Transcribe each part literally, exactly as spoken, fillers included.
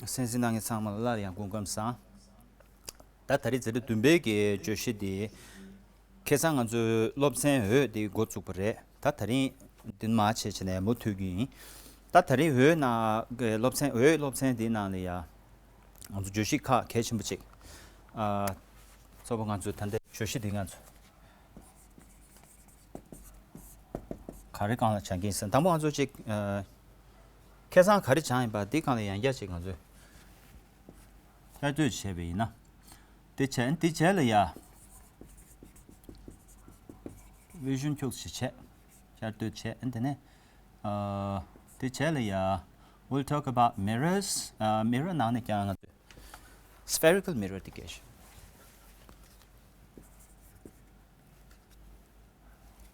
གསན་གཟིགས་གནང་མཁན་ཚང་མ་ལ་སླར་ཡང་སྐུ་ཁམས་བཟང་། ད་ད་རེས་འཛིན་གྲྭ་བདུན་པའི་གི་བརྗོད་གཞི་དེ། ཁ་སང་ང་ཚོའི་སློབ་ཚན་འོད་དེ་འགོ་བཙུགས་པ་རེད། ད་ད་རིང་འདི་མ་བྱས་བྱས་ནས་མུ་མཐུད་ཀྱི་ཡིན། ད་ད་རིང་འོད་ནང་གི་སློབ་ཚན་འོད་སློབ་ཚན་འདིའི་ནང་ལ་ཡ། ང་ཚོ་བརྗོད་གཞི་ཁག་གལ་ཆེན་པོ་གཅིག་ཨ། གཙོ་བོ་ང་ཚོའི་ད་ལྟ་བརྗོད་གཞི་འདི་ང་ཚོ་ག་རེ་སྒང་ལ་སྦྱང་གི་ཡིན་ཟེར་ན། དང་པོ་ང་ཚོ་གཅིག་ཨ། ཁ་སང་ག་རེ་སྦྱངས་ཡིན་པ་འདི་སྒང་ལ་ཡང་བསྐྱར་གཅིག་ང་ཚོས་བསྐྱར་ཟློས་བྱས་པ་ཡིན་ན། དེ་བྱས་དེ་རྗེས་ལ་ཡ། བི་ཞུན་ཁྱུག་ཅིག་བྱས། བསྐྱར་ཟློས་བྱས་དེ་ནས། ཨ། དེ་རྗེས་ལ་ཡ། We'll talk about mirrors. ཨ། mirror ནང་ནས་ཀྱང་ང་ཚོས་spherical mirror དེ་སྐད་ཤོད།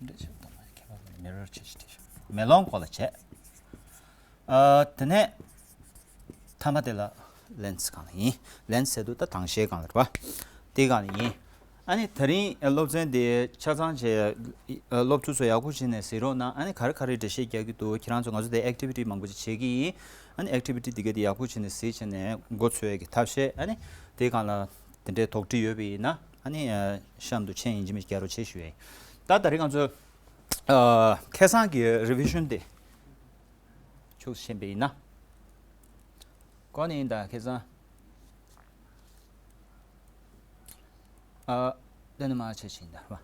འདྲ་ཆགས་དང་མ་ཁྱད་པར་མེད། མེ་རོར་ཆེ་ཆེ་དེ་ཤོད། མེ་ལོང་སྐོར་ལ་བྱས། ཨ། དེ་ནས་མཐའ་མ་དེ་ལ་ལེན་སི་སྒང་ལ་ཡིན། ལེན་སི་ཟེར་དུས་ད་དྭངས་ཤེལ་སྒང་ལ་རེད་པ། དེ་སྒང་ལ་ཡིན། ཨ་ནི་ད་རིང་སློབ་ཚན་དེ་ཆ་ཚང་བྱས། སློབ་ཕྲུག་ཚོ་ཡག་པོ་བྱས་ནས་གཟིགས་རོགས་གནང་། ཨ་ནི་ག་རེ་ག་རེ་འགྲེལ་བཤད་རྒྱག་གི་འདུག་ཁྱེད་རང་ཚོ་ང་ཚོ་དེ་ཨེག་ཊི་བི་ཊི་མང་པོ་ཅིག་བྱེད་ཀྱི་ཡིན། ཨ་ནི་ཨེག་ཊི་བི་ཊི་དེ་ག་དེ་ཡག་པོ་བྱས་ནས་གཟིགས་བྱས་ནས་འགོ་ཚུགས་ཡས་ཀྱི་ཐབས་ཤེས། ཨ་ནི་དེ་སྒང་ལ་དེ་འདྲའི་དོགས་འདྲི་ཡོད་པ་ཡིན་ན། ཨ་ནི་གཤམ་དུ་མཆན་ཡིན་གཅིག་མིན་གཅིག་རྒྱག་རོགས་བྱེད་ཞུ་ཡས་ཡིན། ད་ད་རེས་ང་ཚོ་ཨ། ཁ་སང་གི་རི་བི་ཤོན་དེ་ཆུགས་ཤེས་པ་ཡིན་ན། གོ་ནི་ཡིན་ད་ཁ་སང་། ཨ། དེ་ནི་མ་བྱས་ཤིང་ད་ར།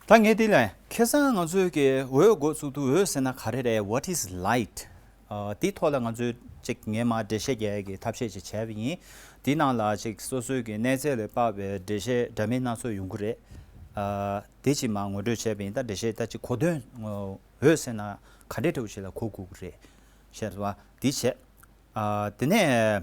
ད་ངས་དེ་ལ་ཁ་སང་ང་ཚོའི་གི་འོད་འགོ་ཚུགས་དུས་འོད་ཟེར་ན་ག་རེ་རེད། What is light? ཨ། དེའི་ཐོག་ལ་ང་ཚོས་ཅིག་ངས་མར་འགྲེལ་བཤད་རྒྱག་ཡས་ཀྱི་ཐབས་ཤེས་ཅིག་བྱས་པ་ཡིན། དེའི་ནང་ལ་ཅིག་སོ་སོའི་གི་གནས་ཚད་ལ་དཔག་པའི་འགྲེལ་བཤད་འདྲ་མིན་སྣ་ཚོགས་ཡོང་གི་རེད། ཨ། དེ་ཅིག་མར་ངོ་སྤྲོད་བྱས་པ་ཡིན། ད་འགྲེལ་བཤད་ད་ཅིག་གོ་དོན་འོད་ཟེར་ན་ག་འདྲའི་འདྲ་བོ་ཞིག་ལ་གོ་དགོས་ཀྱི་རེད། ཤེས་སོང་བ། དེ་བྱས། ཨ། དེ་ནས།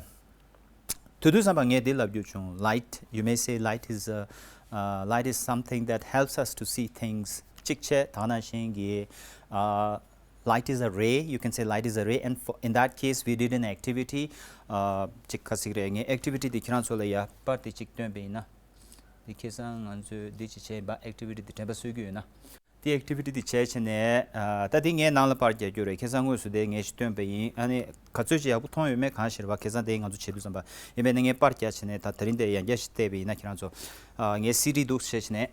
དུས་དུས་བསམ་པ་ངས་འདི་ལབ་རྒྱུ་བྱུང་། Light, you may say light is a, uh, light is something that helps us to see things. གཅིག་བྱས་ད་ནང་བཞིན་གྱི། ཨ། light is a ray, you can say light is a ray, and for, in that case we did an activity. ཨ། གཅིག་ག་ཟིག་རེད། ངས་ཨེག་ཊི་བི་ཊི་འདི་ཁྱེད་རང་ཚོ་ལ་ཡ་པར་དེ་གཅིག་སྟོན་པ་ཡིན་ན། འདི་ཁ་སང་ང་ཚོས་འདི་གཅིག་བྱས་ཡིན་པ། ཨེག་ཊི་བི་ཊི་འདི་དྲན་པ་གསོ་གི་ཡོད་ན། དེ་ཨེག་ཊི་བི་ཊི་དེ་བྱས་བྱས་ནས། ཨ། ད་དེ་ངས་ནང་ལ་པར་རྒྱག་རྒྱུ་རེད། ཁ་སང་དངོས་སུ་དེ་ངས་ཞིག་སྟོན་པ་ཡིན། ཨ་ནི་ག་ཚོད་ཅིག་ཡག་པོ་མཐོང་ཡོད་མེད་གང་ཤེས་རེད་བ། ཁ་སང་དེ་ང་ཚོ་བྱེད་དུས་ཙམ་པ་ཡིན་པས་ན། ངས་པར་རྒྱག་བྱས་ནས་ད་དེ་རིང་དེ་ཡང་བསྐྱར་ཞིག་བལྟས་པ་ཡིན་ན། ཁྱེད་རང་ཚོ། ཨ། ངས་སི་ཌི་འདུག་བྱས་བྱས་ནས།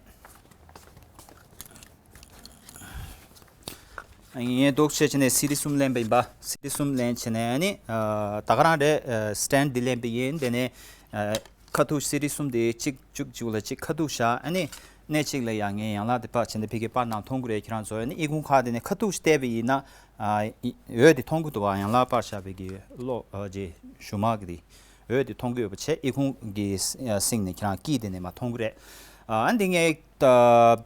ངས་འདུག་བྱས་བྱས་ནས་སི་ཌི་གསུམ་ལེན་པ་ཡིན་པ། སི་ཌི་གསུམ་ལེན་བྱས་ནས། ཨ་ནི། ཨ། ད་ག་རང་རེད། ཨ། སི་ཊེན་ཌི་འདི་ལེན་པ་ཡིན། དེ་ནས། ཨ། ཁ་ཐུག་སི་ཌི་གསུམ་དེ་གཅིག་གཅིག་གཅིག་ལ་གཅིག་ཁ་ཐུག་བཞག་ཨ་ནི་གནས་གཅིག་ལ་ཡང་ངས་ཡན་ལག་དེ་པར་བྱས་ནས་ཕ་གིར་པར་ནང་མཐོང་གི་རེད། ཁྱེད་རང་ཚོ། ཨ་ནི་ཨི་ཁུང་ཁག་དེ་ནས་ཁ་ཐུག་བལྟས་པ་ཡིན་ན། ཨ། འོད་དེ་མཐོང་གི་འདུག་བ། ཡན་ལག་པར་བཞག་པའི་གི་གློག་ཨ། ཅེ། གཞུ་མ་གི་དེ་འོད་དེ་མཐོང་གི་ཡོད་པ་བྱས། ཨི་ཁུང་གི་གསེང་ནས་ཁྱེད་རང་དཀྱིལ་དེ་ནས་མར་མཐོང་གི་རེད། ཨ། འདི་ངས་ད་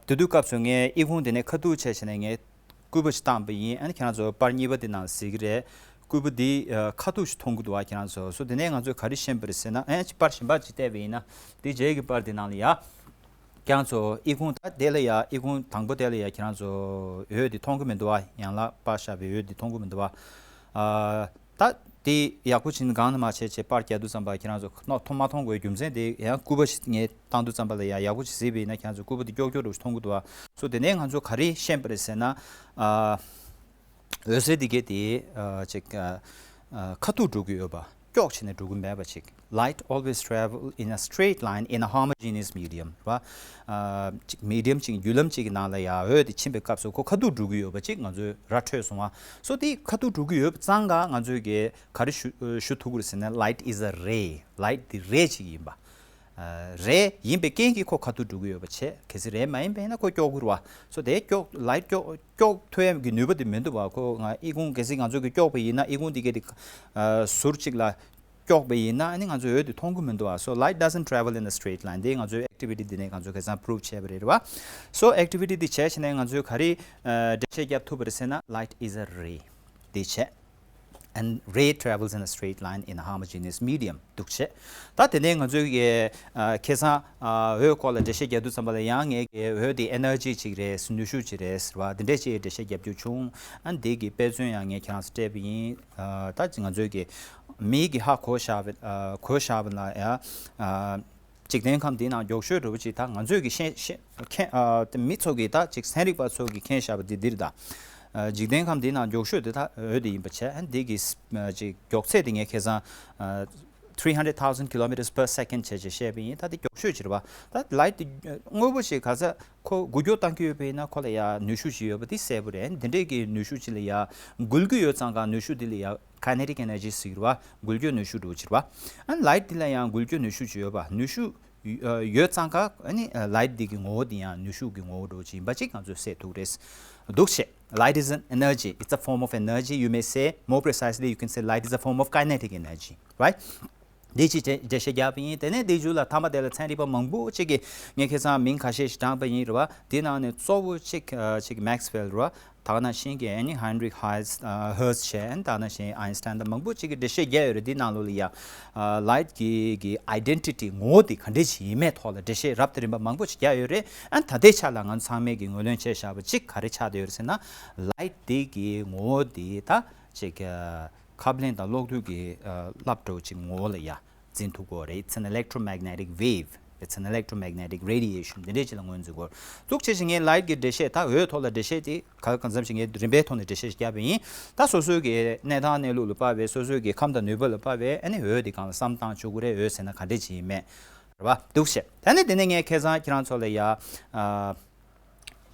དེ་དུས་སྐབས་སུ་ངས་ཨི་ཁུང་དེ་ནས་ཁ་ཐུག་བྱས་བྱས་ནས་ངས་སྐུད་པ་ཞིག་བཏང་པ་ཡིན། ཨ་ནི་ཁྱེད་རང་ཚོ་པར་གཉིས་པ་དེ་ནང་གཟིགས་ཀྱི་རེད། སྐུད་པ་འདི། ཨ། ཁ་ཐུག་ཞིག་མཐོང་གི་འདུག་བ། ཁྱེད་རང་ཚོ། སོ་དེ་ནས་ང་ཚོས་ག་རེ་ཤེས་པ་རེད་ཟེར་ན། ཨ། པར་གཞན་པ་ཅིག་བལྟས་པ་ཡིན་ན། དེ་རྗེས་ཀྱི་པར་དེ་ནང་ལ་ཡ། ཁྱེད་རང་ཚོ་ཨི་ཁུང་ད་དེ་ལ་ཡ། ཨི་ཁུང་དང་པོ་དེ་ལ་ཡ་ཁྱེད་རང་ཚོ་འོད་དེ་མཐོང་གི་མི་འདུག་བ། ཡན་ལག་པར་བཞག་པའི་འོད་དེ་མཐོང་གི་མི་འདུག་བ། ཨ། ད་དེ་ཡག་པོ་བྱས་ནས་གང་ནས་མ་བྱས་བྱས་པར་རྒྱག་དུས་ཙམ་པ་ཁྱེད་རང་ཚོ་མཐོང་མ་མཐོང་དགོས་རྒྱུ་མཚན་དེ་ཡང་སྐུད་པ་ཞིག་ངས་བཏང་དུས་ཙམ་པ་ལ་ཡ་ཡག་པོ་ཞིག་གཟིགས་པ་ཡིན་ན། ཁྱེད་རང་ཚོ་སྐུད་པ་དེ་ཀྱོག་ཀྱོག་འདྲ་བོ་ཞིག་མཐོང་གི་འདུག་བ། སོ་དེ་ནས་ང་ཚོ་ག་རེ་ཤེས་པ་རེད་ཟེར་ན། ཨ། འོད་ཟེར་འདི་གས་དེ། ཨ། ཅིག་ཨ། ཨ། ཁ་ཐུག་འགྲོ་གི་ཡོད་པ། ཀྱོག་བྱས་ནས་འགྲོ་གི་མེད་པ་ཅིག Light always travel in a straight line in a homogeneous medium. ར། ཨ། ཅིག་མི་ཌི་ཡམ་ཅིག་བརྒྱུད་ལམ་ཅིག་གི་ནང་ལ་ཡ་འོད་དེ་ཕྱིན་པའི་སྐབས་སུ་ཁོ་ཁ་ཐུག་འགྲོ་གི་ཡོད་པ་ཅིག་ང་ཚོས་ར་འཕྲོད་སོང་བ། སོ་དེ་ཁ་ཐུག་འགྲོ་གི་ཡོད་པ་ཙང་ཀ་ང་ཚོས་གི་ག་རེ་ཞུ་ཞུ་ཐུབ་ཀྱི་རེད་ཟེར་ན། Light is a ray. ལའིཊ་དེ་རེ་ཅིག་ཡིན་པ། ཨ། རེ་ཡིན་པའི་རྐྱེན་གྱིས་ཁོ་ཁ་ཐུག་འགྲོ་གི་ཡོད་པ་བྱས། གལ་སྲིད་རེ་མ་ཡིན་པ་ཡིན་ན་ཁོ་ཀྱོག་གི་རེད་བ། སོ་དེ་ཀྱོག་ལའིཊ་ཀྱོག་ཀྱོག་ཐུབ་ཡག་གི་ནུས་པ་དེ་མི་འདུག་བ། ཁོ་ང་ཨི་ཁུང་གལ་སྲིད་ང་ཚོ་གི་ཀྱོག་པ་ཡིན་ན། ཨི་ཁུང་དེ་གས་དེ། ཨ། ཟུར་གཅིག་ལ་ཀྱོག་པ་ཡིན་ན། ཨ་ནི་ང་ཚོས་འོད་དེ་མཐོང་གི་མི་འདུག་བ། So light doesn't travel in a straight line. དེ་ང་ཚོའི་ཨེག་ཊི་བི་ཊི་འདི་ནས་ང་ཚོས་ཁ་སང་པུ་རུབ་བྱས་པ་རེད་བ། So ཨེག་ཊི་བི་ཊི་འདི་བྱས་བྱས་ནས་ང་ཚོས་ག་རེ། ཨ། འགྲེལ་བཤད་རྒྱབ་ཐུབ་པ་རེད་ཟེར་ན། Light is a ray. དེ་བྱས། And ray travels in a straight line in a homogeneous medium. འདུག་བྱས། ད་དེ་ནས་ང་ཚོའི་གི། ཨ། ཁ་སང་། ཨ། འོད་སྐོར་ལ་འགྲེལ་བཤད་རྒྱག་དུས་ཙམ་པ་ལ་ཡང་ངས་གི་འོད་དེ་ཨེ་ནར་ཇི་ཅིག་རེད། ནུས་ཤུགས་ཅིག་རེད་ཟེར་བ། དེ་འདྲས་ཅིག་འགྲེལ་བཤད་རྒྱབ་རྒྱུ་བྱུང་། ཨ། འདི་གི་དཔེ་མཚོན་ཡང་ངས་ཁྱེད་རང་ཚོ་སྤྲད་པ་ཡིན། ཨ། ད་ང་ཚོའི་གི་མིག་གིས་ཧ་གོ་བཞག་པ། ཨ། གོ་བཞག་པ་ལ་ཡ། ཨ། འཇིག་རྟེན་ཁམས་འདི་ནང་མགྱོགས་ཤོས་འདྲ་བོ་ཅིག་ད་ང་ཚོས་ཀྱི་ཤེས་ཤེས་མཁྱེན། ཨ། དེ་མི་ཚོ་གི་ད་ཅིག་ཚན་རིག་པ་ཚོ་གི་མཁྱེན་བཞག་པ་འདི་འདིར་ད། འཇིག་རྟེན་ཁམས་འདི་ནང་མགྱོགས་ཤོས་དེ་ད་འོད་དེ་ཡིན་པ་བྱས། ཨ་འདི་གི་ཅིག་མགྱོགས་ཚད་དེ་ངས་ཁ་སང་three hundred thousand kilometers per second བྱས་བྱས་བཤད་པ་ཡིན། ད་དེ་མགྱོགས་ཤོས་ཅིག་རེད་བ། ད་light དེ་དངོས་པོ་ཞིག་ག་ཚད་ཁོ་འགུལ་སྐྱོད་གཏང་གི་ཡོད་པ་ཡིན་ན་ཁོ་ལ་ཡ་ནུས་ཤུགས་ཅིག་ཡོད་པ་དེ་གསལ་པོ་རེད། འདི་འདྲས་ཀྱི་ནུས་ཤུགས་ཅིག་ལ་ཡ་འགུལ་གྱི་ཡོད་ཙང་ག་ནུས་ཤུགས་དེ་ལ་ཡ་kinetic energy ཟེར་གྱི་རེད་བ། འགུལ་སྐྱོད་ནུས་ཤུགས་འདྲ་བོ་ཅིག་རེད་བ། ཨ་light དེ་ལ་ཡང་འགུལ་སྐྱོད་ནུས་ཤུགས་ཅིག་ཡོད་པ། ནུས་ཤུགས་ཡོད་ཙང་ཀ་ཨ་ནི་light འདི་གི་ངོ་བོ་འདི་ཡང་ནུས་ཤུགས་ཀྱི་ངོ་བོ་འདྲ་བོ་ཅིག་ཡིན་པ་ཅིག་ང་ཚོས་གསལ་ཐུབ་རེད། འདུག་བྱས། Light is an energy. It's a form of energy. You may say, more precisely, you can say light is a form of kinetic energy, right? འདི་ཅིག་འགྲེལ་བཤད་རྒྱག་པ་ཡིན། དེ་ནས་འདི་མཇུག་ལ་མཐའ་མ་དེ་ལ་ཚན་རིག་པ་མང་པོ་ཅིག་གིས་ངས་ཁ་སང་མིང་ཁ་ཤས་ཤིག་བགྲངས་པ་ཡིན་རེད་བ། དེ་ནང་ནས་གཙོ་བོ་ཅིག་ཨ་ཅིག་Maxwell རེད་བ། ད་ག་ནང་བཞིན་གྱི་ཨ་ནི་Heinrich Hertz ཨ་Hertz བྱས། ད་ག་ནང་བཞིན་Einstein དང་མང་པོ་ཅིག་གིས་འགྲེལ་བཤད་རྒྱག་ཡོད་རེད། འདི་ནང་ལོགས་ལ་ཡ་ཨ་light གི་གི་identity ངོ་བོ་དེ་ག་འདྲས་ཞིག་ཡིན་མེད་ཐོག་ལ་འགྲེལ་བཤད་རབ་དང་རིམ་པ་མང་པོ་ཅིག་རྒྱག་ཡོད་རེད། ཨ་ད་ལྟའི་ཆ་ལ་ང་ཚོ་ཚང་མས་གི་ངོས་ལེན་བྱས་བཞག་པ་ཅིག་ག་རེ་ཆགས་བསྡད་ཡོད་རེད་ཟེར་ན། light དེ་གི་ངོ་བོ་དེ་ད་ཅིག་ཨ་ཁབ་ལེན་དང་གློག་རྡུལ་གྱི་ཨ་རླབས་འདྲ་བོ་ཅིག་ངོ་བོ་ལ་ཡ་འཛིན་ཐུབ་ཀྱི་ཡོད་རེད། It's an electromagnetic wave. It's an electromagnetic radiation. འདི་འདྲས་ཅིག་ལ་ངོས་འཛིན་དགོས། འདུག་བྱས་ཤིང་ངས་light གི་འགྲེལ་བཤད་ད་འོད་ཐོག་ལ་འགྲེལ་བཤད་དེ་ག་གང་འཚམ་ཞིག་ངས་རིམ་པའི་ཐོག་ནས་འགྲེལ་བཤད་ཞིག་བརྒྱབ་པ་ཡིན། ད་སོ་སོའི་གི་གནས་སྟངས་གནས་ལུགས་ལ་དཔག་པའི། སོ་སོའི་གི་ཁམས་དང་ནུས་པ་ལ་དཔག་པའི་ཨ་ནི་འོད་དེ་སྒང་ལ་བསམ་བཏང་ཆོག་གི་རེད། འོད་ཟེར་ན་ག་འདྲས་ཅིག་ཡིན་མེད་རེད་བ། འདུག་བྱས། ད་ནི་དེ་ནས་ངས་ཁ་སང་ཁྱེད་རང་ཚོ་ལ་ཡ་ཨ་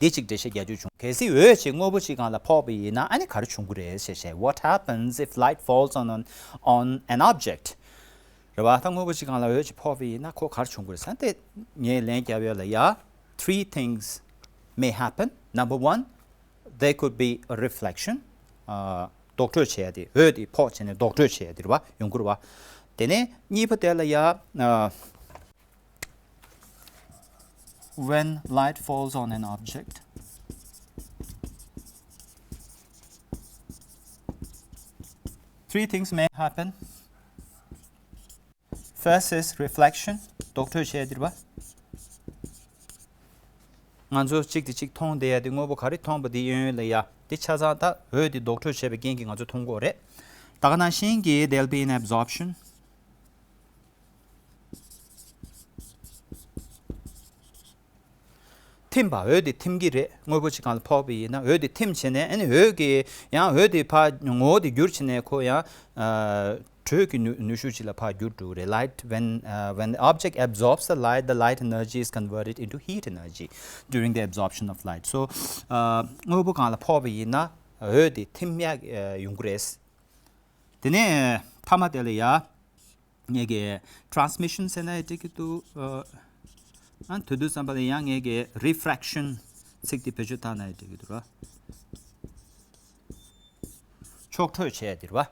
འདི་གཅིག་འགྲེལ་བཤད་རྒྱག་རྒྱུ་བྱུང་། གལ་སྲིད་འོད་ཅིག་དངོས་པོ་ཅིག་སྒང་ལ་ཕོག་པ་ཡིན་ན་ཨ་ནི་ག་རེ་བྱུང་གི་རེད་ཞེས་བཤད། What happens if light falls on an, on an object? རེད་བ། ད་དངོས་པོ་ཅིག་སྒང་ལ་འོད་ཅིག་ཕོག་པ་ཡིན་ན་ཁོ་ག་རེ་བྱུང་གི་རེད་ཟེར་ན། དེ་ངས་ལན་བརྒྱབ་ཡོད་ལ་ཡ། Three things may happen. Number one, there could be a reflection. ཨ་རྡོག་བགྲོད་བྱས་ཏེ། འོད་དེ་ཕོག་བྱས་ནས་རྡོག་བགྲོད་བྱས་ཏེ་རེད་བ། ཡོང་གི་རེད་བ། དེ་ནས་གཉིས་པ་དེ་ལ་ཡ་ཨ། When light falls on an object, three things may happen. First is reflection. རྡོག་བགྲོད་བྱས་ཏེ་རེད་བ། ང་ཚོ་གཅིག་དེ་གཅིག་མཐོང་བསྡད་ཡ་དེ་དངོས་པོ་ག་རེ་མཐོང་པ་དེ་ཡོད་ཡོད་ལ་ཡ། དེ་ཆ་ཚང་ད་འོད་དེ་རྡོག་བགྲོད་བྱས་པའི་རྐྱེན་གྱིས་ང་ཚོ་མཐོང་གི་ཡོད་རེད། ད་ག་ནང་བཞིན་གྱི་there'll be an absorption. ཐིམ་པ། འོད་དེ་ཐིམ་གྱི་རེད། དངོས་པོ་ཅིག་སྒང་ལ་ཕོག་པ་ཡིན་ན་འོད་དེ་ཐིམ་བྱས་ནས། ཨ་ནི་འོད་ཀྱི་ཡང་འོད་དེ་ཕར་ངོ་བོ་དེ་འགྱུར་བྱས་ནས་ཁོ་ཡང་ཨ་དྲོད་ཀྱི་ནུས་ནུས་ཤུགས་ཅིག་ལ་ཕར་འགྱུར་འགྲོ་གི་རེད། Light, when, uh, when the object absorbs the light, the light energy is converted into heat energy during the absorption of light. So, uh, དངོས་པོ་སྒང་ལ་ཕོག་པ་ཡིན་ན་འོད་དེ་ཐིམ་ཡག་ཨ་ཡོང་གི་རེད། དེ་ནས་མཐའ་མ་དེ་ལ་ཡ། ངས་ཀྱི་transmission ཟེར་ན་ཡང་འགྲིག་གི་འདུག་ཨ་དེ་དུས་ཙམ་པ་ལ་ཡང་ངས་ཀྱི་refraction ཚིག་དེ་བེད་སྤྱོད་བཏང་ན་ཡང་འགྲིག་གི་འདུག་ར། ཕྱོགས་བགྲོད་བྱས་ཏེ་རེད་བ།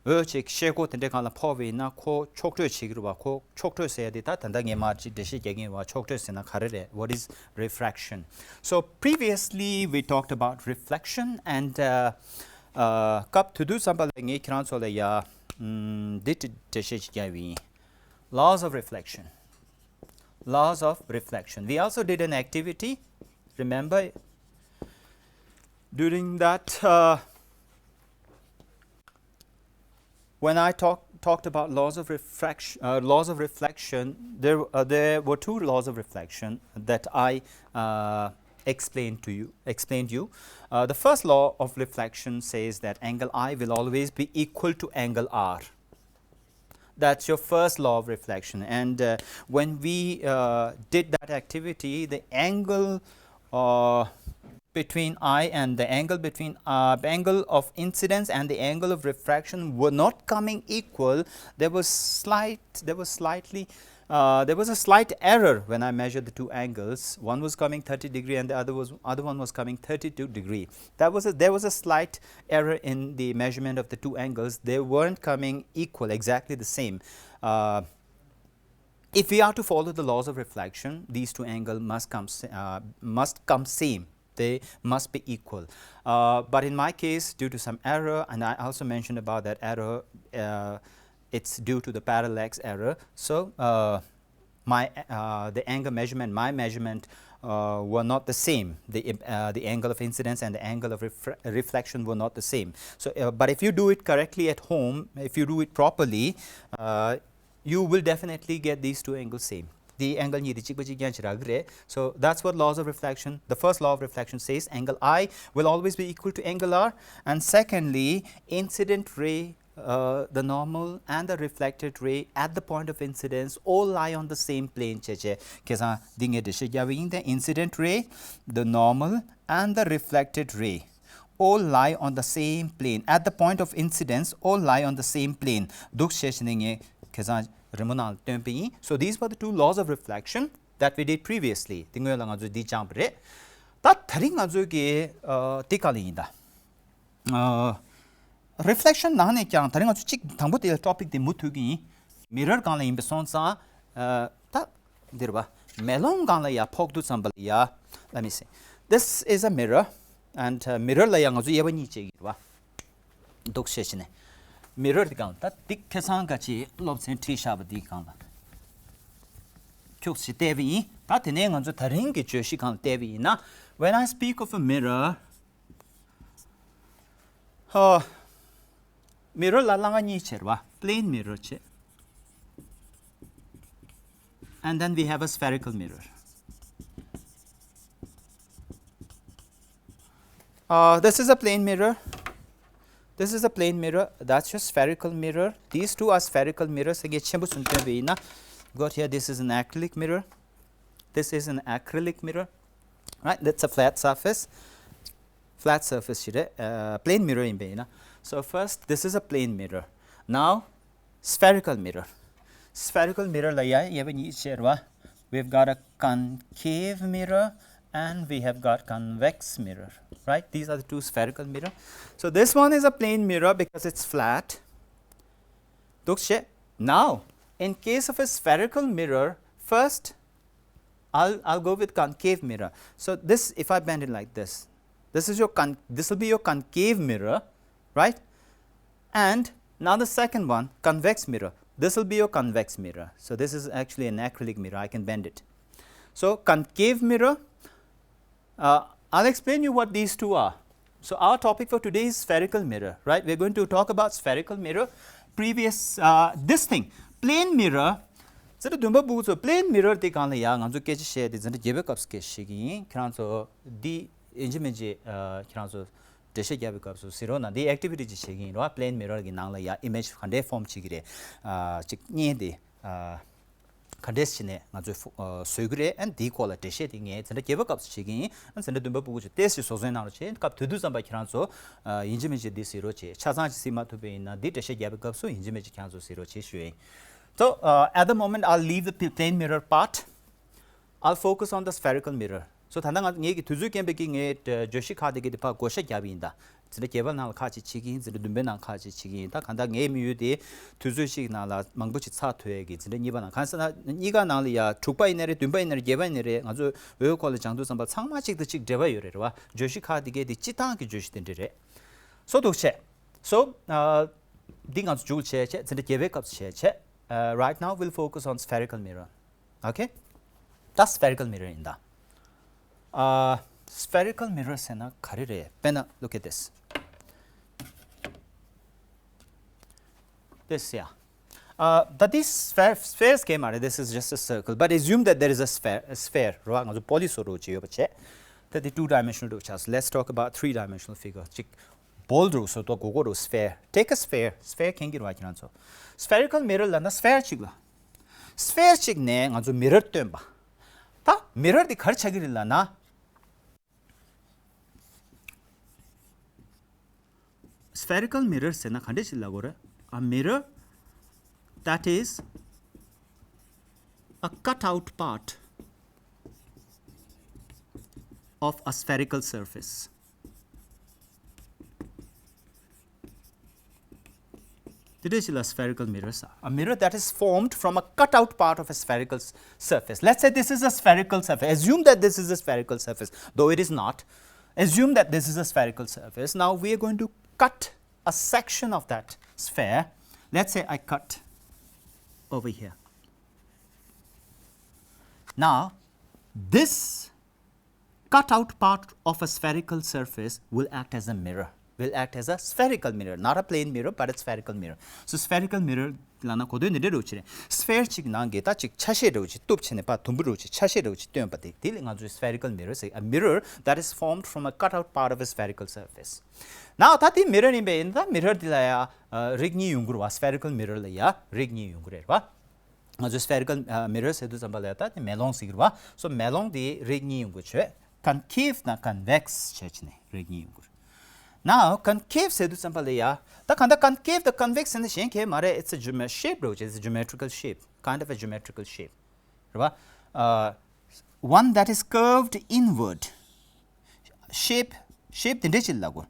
འོད་ཅིག་ཤེལ་སྒོ་དེ་འདྲའི་སྒང་ལ་ཕོག་པ་ཡིན་ན་ཁོ་ཕྱོགས་བགྲོད་བྱེད་ཀྱི་རེད་བ། ཁོ་ཕྱོགས་བགྲོད་ཟེར་ཡ་དེ་ད་ད་ལྟ་ངས་མར་ཅིག་འགྲེལ་བཤད་རྒྱག་གི་ཡིན་བ། ཕྱོགས་བགྲོད་ཟེར་ན་ག་རེ་རེད། What is refraction? So previously we talked about reflection and uh, uh, སྐབས་དེ་དུས་ཙམ་པ་ལ་ངས་ཁྱེད་རང་ཚོ་ལ་ཡ་ཨམ་འདི་འགྲེལ་བཤད་ཅིག་རྒྱག་པ་ཡིན། Laws of reflection. Laws of reflection. We also did an activity. Remember, during that, uh, when I talk, talked about laws of refraction, uh, laws of reflection, there, uh, there were two laws of reflection that I uh, explained to you. Explained you. Uh, the first law of reflection says that angle I will always be equal to angle R. That's your first law of reflection. And uh, when we uh, did that activity, the angle uh, between I and the angle between uh, angle of incidence and the angle of refraction were not coming equal. There was slight, there was slightly uh, there was a slight error when I measured the two angles. One was coming thirty degree and the other was other one was coming thirty-two degree. That was a, there was a slight error in the measurement of the two angles. They weren't coming equal, exactly the same. Uh, if we are to follow the laws of reflection, these two angles must come uh, must come same. They must be equal. Uh, but in my case, due to some error, and I also mentioned about that error, uh, it's due to the parallax error. So uh, my uh, the angle measurement, my measurement uh, were not the same. The uh, the angle of incidence and the angle of refra- reflection were not the same. So, uh, but if you do it correctly at home, if you do it properly, uh, you will definitely get these two angles same. དེའི་angle གཉིས་དེ་གཅིག་པ་གཅིག་རྐྱང་ཅིག་རག་གི་རེད། So that's what laws of reflection, the first law of reflection says, angle I will always be equal to angle R, and secondly, incident ray, uh, the normal and the reflected ray at the point of incidence all lie on the same plane བྱས་བྱས། ཁ་སང་འདི་ངས་འགྲེལ་བཤད་བརྒྱབ་པ་ཡིན། The incident ray, the normal and the reflected ray all lie on the same plane. At the point of incidence, all lie on the same plane. འདུག་བྱས་བྱས་ནས་ངས་ཁ་སང་རི་མོ་ནང་ལ་སྟོན་པ་ཡིན། So these were the two laws of reflection that we did previously. དེ་སྔོན་ལ་ང་ཚོས་འདི་སྦྱངས་པ་རེད། ད་དེ་རིང་ང་ཚོས་ཀྱི་ཨ་དེ་ག་ལ་ཡིན་ད། ཨ་reflection ནང་ནས་ཀྱང་དེ་རིང་ང་ཚོ་གཅིག་དང་པོ་དེ་ལ་topic དེ་མུ་མཐུད་ཀྱི་ཡིན། Mirror སྒང་ལ་ཡིན་པ་སོང་ཙང་ཨ་ད་འདིར་བ་མེ་ལོང་སྒང་ལ་ཡ་ཕོག་དུས་ཙམ་པ་ལ་ཡ། Let me see. This is a mirror, and uh, mirror ལ་ཡ་ང་ཚོ་དབྱེ་བ་གཉིས་བྱེད་ཀྱི་རེད་བ། འདུག་བྱས་བྱས་ནས། Mirror དེ་སྒང་ད་ཏིག་ཁ་སང་ག་ཅིག་སློབ་ཚན་ཁྲིད་བཞག་པ་དེའི་སྒང་ལ་ཁྱུག་ཅིག་བལྟས་པ་ཡིན། ད་དེ་ནས་ང་ཚོ་དེ་རིང་གི་བརྗོད་གཞི་སྒང་ལ་བལྟས་པ་ཡིན་ན། When I speak of a mirror, ཨ། Mirror ལ་ལྷ་ང་གཉིས་བྱས་རེད་བ། Plane mirror བྱས། And then we have a spherical mirror. Uh, this is a plane mirror. This is a plane mirror. That's your spherical mirror. These two are spherical mirrors. ངས་ཆེན་པོ་གསུམ་སྟོན་པ་ཡིན་ན། Got here, this is an acrylic mirror. This is an acrylic mirror. Right? That's a flat surface. Flat surface ཞིག་རེད། ཨ། Plane mirror ཡིན་པ་ཡིན་ན། So first, this is a plane mirror. Now, spherical mirror. Spherical mirror ལ་ཡ་དབྱེ་བ་གཉིས་བྱས་རེད་བ། We've got a concave mirror and we have got convex mirror. Right? These are the two spherical mirror. So this one is a plane mirror because it's flat. འདུག་བྱས། Now, in case of a spherical mirror, first, I'll, I'll go with concave mirror. So this, if I bend it like this, this is your con-, this will be your concave mirror, right? And now the second one, convex mirror. This will be your convex mirror. So this is actually an acrylic mirror. I can bend it. So concave mirror, uh, I'll explain you what these two are. So our topic for today is spherical mirror, right? We're going to talk about spherical mirror. Previous, uh, this thing, plane mirror. ཟེར་དུས་བདུན་པ་ཕྲུ་གུ་ཚོ་plane mirror དེ་སྒང་ལ་ཡ་ང་ཚོ་སྐད་ཆ་བཤད་དེ་འཛིན་གྲྭ་བརྒྱད་པའི་སྐབས་སུ་སྐད་ཆ་བཤད་ཀྱི་ཡིན། ཁྱེད་རང་ཚོ་འདི་ཡིན་གཅིག་མིན་གཅིག་ཨ། ཁྱེད་རང་ཚོ་འགྲེལ་བཤད་རྒྱབ་པའི་སྐབས་སུ་གཟིགས་རོགས་གནང་། འདི་activity ཅིག་བྱེད་ཀྱི་ཡིན་རོགས། Plane mirror གི་ནང་ལ་ཡ་image ག་འདྲའི་form བྱེད་ཀྱི་རེད། ཨ། ཅིག་བརྙན་དེ་ཨ། ག་འདྲས་བྱས་ནས་ང་ཚོས་ཨ། བཟོ་གི་རེད། ཨ། འདིའི་སྐོར་ལ་འགྲེལ་བཤད་དེ་ངས་འཛིན་གྲྭ་བརྒྱད་པའི་སྐབས་སུ་བྱེད་ཀྱི་ཡིན། ཨ། འཛིན་གྲྭ་བདུན་པ་ཕྲུ་གུ་ཚོས་ཏོག་ཙམ་བཟོ་ཚོད་གནང་རོགས་བྱེད། སྐབས་དེ་དུས་ཙམ་པ་ཁྱེད་རང་ཚོ་ཨ། ཡིན་གཅིག་མིན་གཅིག་འདི་གཟིགས་རོགས་བྱེད། ཆ་ཚང་ཅིག་གཟིགས་མ་ཐུབ་པ་ཡིན་ན་འདི་འགྲེལ་བཤད་རྒྱབ་པའི་སྐབས་སུ་ཡིན་གཅིག་མིན་གཅིག་ཁྱེད་རང་ཚོ་གཟིགས་རོགས་བྱེད་ཞུ་ཡིན། So, uh, at the moment, I'll leave the pl- plane mirror part. I'll focus on the spherical mirror. So, ད་ལྟ་ང་ངེད་ཀྱི་དུས་ཚོད་རྐྱེན་པས་ཀྱིས་ངས་ཨ། བརྗོད་གཞི་ཁག་དེ་གའི་དེ་ཕར་བགོ་བཤའ་བརྒྱབ་ཡིན་ད། འཛིན་གྲྭ་བརྒྱད་པ་ནང་ལ་ཁག་ཅིག་བྱེད་ཀྱི་ཡིན། འཛིན་གྲྭ་བདུན་པའི་ནང་ཁག་ཅིག་བྱེད་ཀྱི་ཡིན། ད་གང་ལྟར་ངའི་དམིགས་ཡུལ་དེ་དུས་ཚོད་གཅིག་ནང་ལ་མང་པོ་ཞིག་ཚར་ཐུབ་ཡས་ཀྱི་འཛིན་གྲྭ་གཉིས་པ་ནང་གང་ཟེར་ན་གཉིས་ཀ་ནང་ལ་ཡ་དྲུག་པ་ཡིན་ནའི་རེད། བདུན་པ་ཡིན་ནའི་རེད། བརྒྱད་པ་ཡིན་ནའི་རེད། ང་ཚོས་འོས་སྐོར་ལ་སྦྱང་དུས་ཙམ་པ་ཚང་མ་གཅིག་དང་གཅིག་འབྲེལ་བ་ཡོད་རེད་རེད་བ། བརྗོད་གཞི་ཁག་དེ་གའི་དེ་སྤྱི་བཏང་གི་བརྗོད་གཞི་དེ་འདྲ་རེད། So, འདུག་བྱས། So, ཨ། འདི་ང་ཚོ་མཇུག་བྱས་བྱས་འཛིན་གྲྭ་བརྒྱད་པའི་སྐབས་སུ་བྱས་བྱས། Uh, right now we'll focus on spherical mirror. Okay? ད་spherical mirror ཡིན་ད། ཨ། Spherical mirror ཟེར་ན་ག་རེ་རེད། དཔེར་ན་look at this. This, yeah. Uh, that is sphere, sphere schema, right? This is just a circle. But assume that there is a sphere, a sphere རོ། ང་ཚོ་པོ་ལི་སོ་རོ་ཅིག་ཡོད་པ་བྱས། ད་དེ་two dimensional འགྲོ་ཆགས། Let's talk about three dimensional figure. ཅིག་ball རོ་སོ་ཏོ་གོ་གོ་རོ། Sphere. Take a sphere. Sphere མཁྱེན་གྱི་རོ་ཁྱེད་རང་ཚོ། Spherical mirror ལབ་ན་sphere ཅིག་ལ། Sphere ཅིག་ནས་ང་ཚོ་mirror སྟོན་པ། ད་mirror དེ་ག་རེ་ཆགས་ཀྱི་རེད་ལབ་ན། Spherical mirror ཟེར་ན་ག་འདྲ་ཞིག་ལབ་དགོས་རེད། A mirror that is a cut out part of a spherical surface. དེ་འདྲ་ཞིག་ལ་spherical mirror ཟེར། A mirror that is formed from a cut out part of a spherical s- surface. Let's say this is a spherical surface. Assume that this is a spherical surface, though it is not. Assume that this is a spherical surface. Now we are going to cut a section of that sphere. Let's say I cut over here. Now, this cut out part of a spherical surface will act as a mirror. will act as a spherical mirror, not a plane mirror, but a spherical mirror. So spherical mirror ལབ་ན་གོ་དོན་འདི་འདྲ་རུ་ཆེ་རེད། sphere གཅིག་ནང་གི་ད་གཅིག་ཆ་ཤས་འདྲ་བོ་ཅིག་གཏུབ་བྱས་ནས་ཕར་དུམ་བུ་འདྲ་བོ་ཅིག་ཆ་ཤས་འདྲ་བོ་ཅིག་སྟོན་པ་དེ་དེ་ལ་ང་ཚོས་spherical mirror ཟེར། A mirror that is formed from a cut out part of a spherical surface. Now ད་དེ་mirror ཡིན་པས་ཡིན་ད་mirror འདི་ལ་ཡ་རིགས་གཉིས་ཡོང་གི་རེད་བ། spherical mirror ལ་ཡ་རིགས་གཉིས་ཡོང་གི་རེད་བ། ང་ཚོས་spherical mirror ཟེར་དུས་ཙམ་པ་ལ་ཡ་ད་དེ་མེ་ལོང་ཟེར་གི་རེད་བ། so མེ་ལོང་དེ་རིགས་གཉིས་ཡོང་གི་ཆོད། concave དང་convex བྱས་བྱས་ནས་རིགས་གཉིས་ཡོང་གི་རེད། Now concave ཟེར་དུས་ཙམ་པ་ལ་ཡ་ད་གང་ལྟར་concave དང་convex ཟེར་ན་གཞན་གང་ཡང་མ་རེད། It's a geome- shape རེད། It's a geometrical shape, kind of a geometrical shape རེད་བ། Uh, one that is curved inward. shape shape དེ་འདྲ་ཅིག་ལ་གོ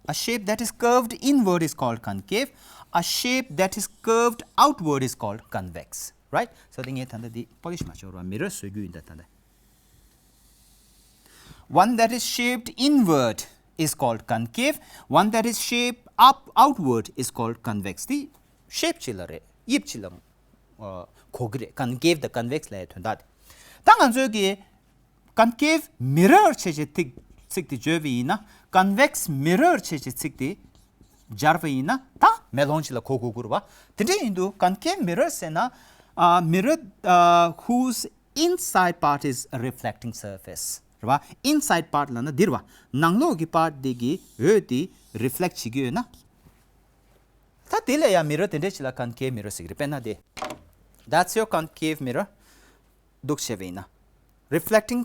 A shape that is curved inward is called concave. A shape that is curved outward is called convex. Right? So དེ་ངས་ད་ལྟ་འདི་པོ་ལི་ཤི་མ་བྱས་པར་mirror བཟོ་རྒྱུ་ཡིན་ད་ད་ལྟ། One that is shaped inward is called concave. One that is shaped up outward is called convex. དེ་shape ཅིག་ལ་རེད། དབྱིབས་ཅིག་ལ་གོ་གི་རེད། concave དང་convex ལབ་ཡའི་དོན་དག་དེ། ད་ང་ཚོའི་གི་concave mirror བྱས་བྱས་ཚིག་ཚིག་དེ་བརྗོད་པ་ཡིན་ན། convex mirror བྱས་བྱས་ཚིག་དེ་སྦྱར་བ་ཡིན་ན་ད་མེ་ལོང་ཅིག་ལ་གོ་དགོས་ཀྱི་རེད་བ། དེ་འདྲ་ཡིན་དུས་concave mirror ཟེར་ན། ཨ། mirror ཨ། whose inside part is a reflecting surface རེད་བ། inside part ལབ་ན་འདི་རེད་བ། ནང་ལོགས་ཀྱི་part འདི་གི་འོད་དེ་reflect བྱེད་ཀྱི་ཡོད་ན། ད་དེ་ལ་ཡང་mirror དེ་འདྲ་ཅིག་ལ་concave mirror ཟེར་གི་རེད། དཔེར་ན་དེ། That's your concave mirror. འདུག་བྱས་པ་ཡིན་ན། reflecting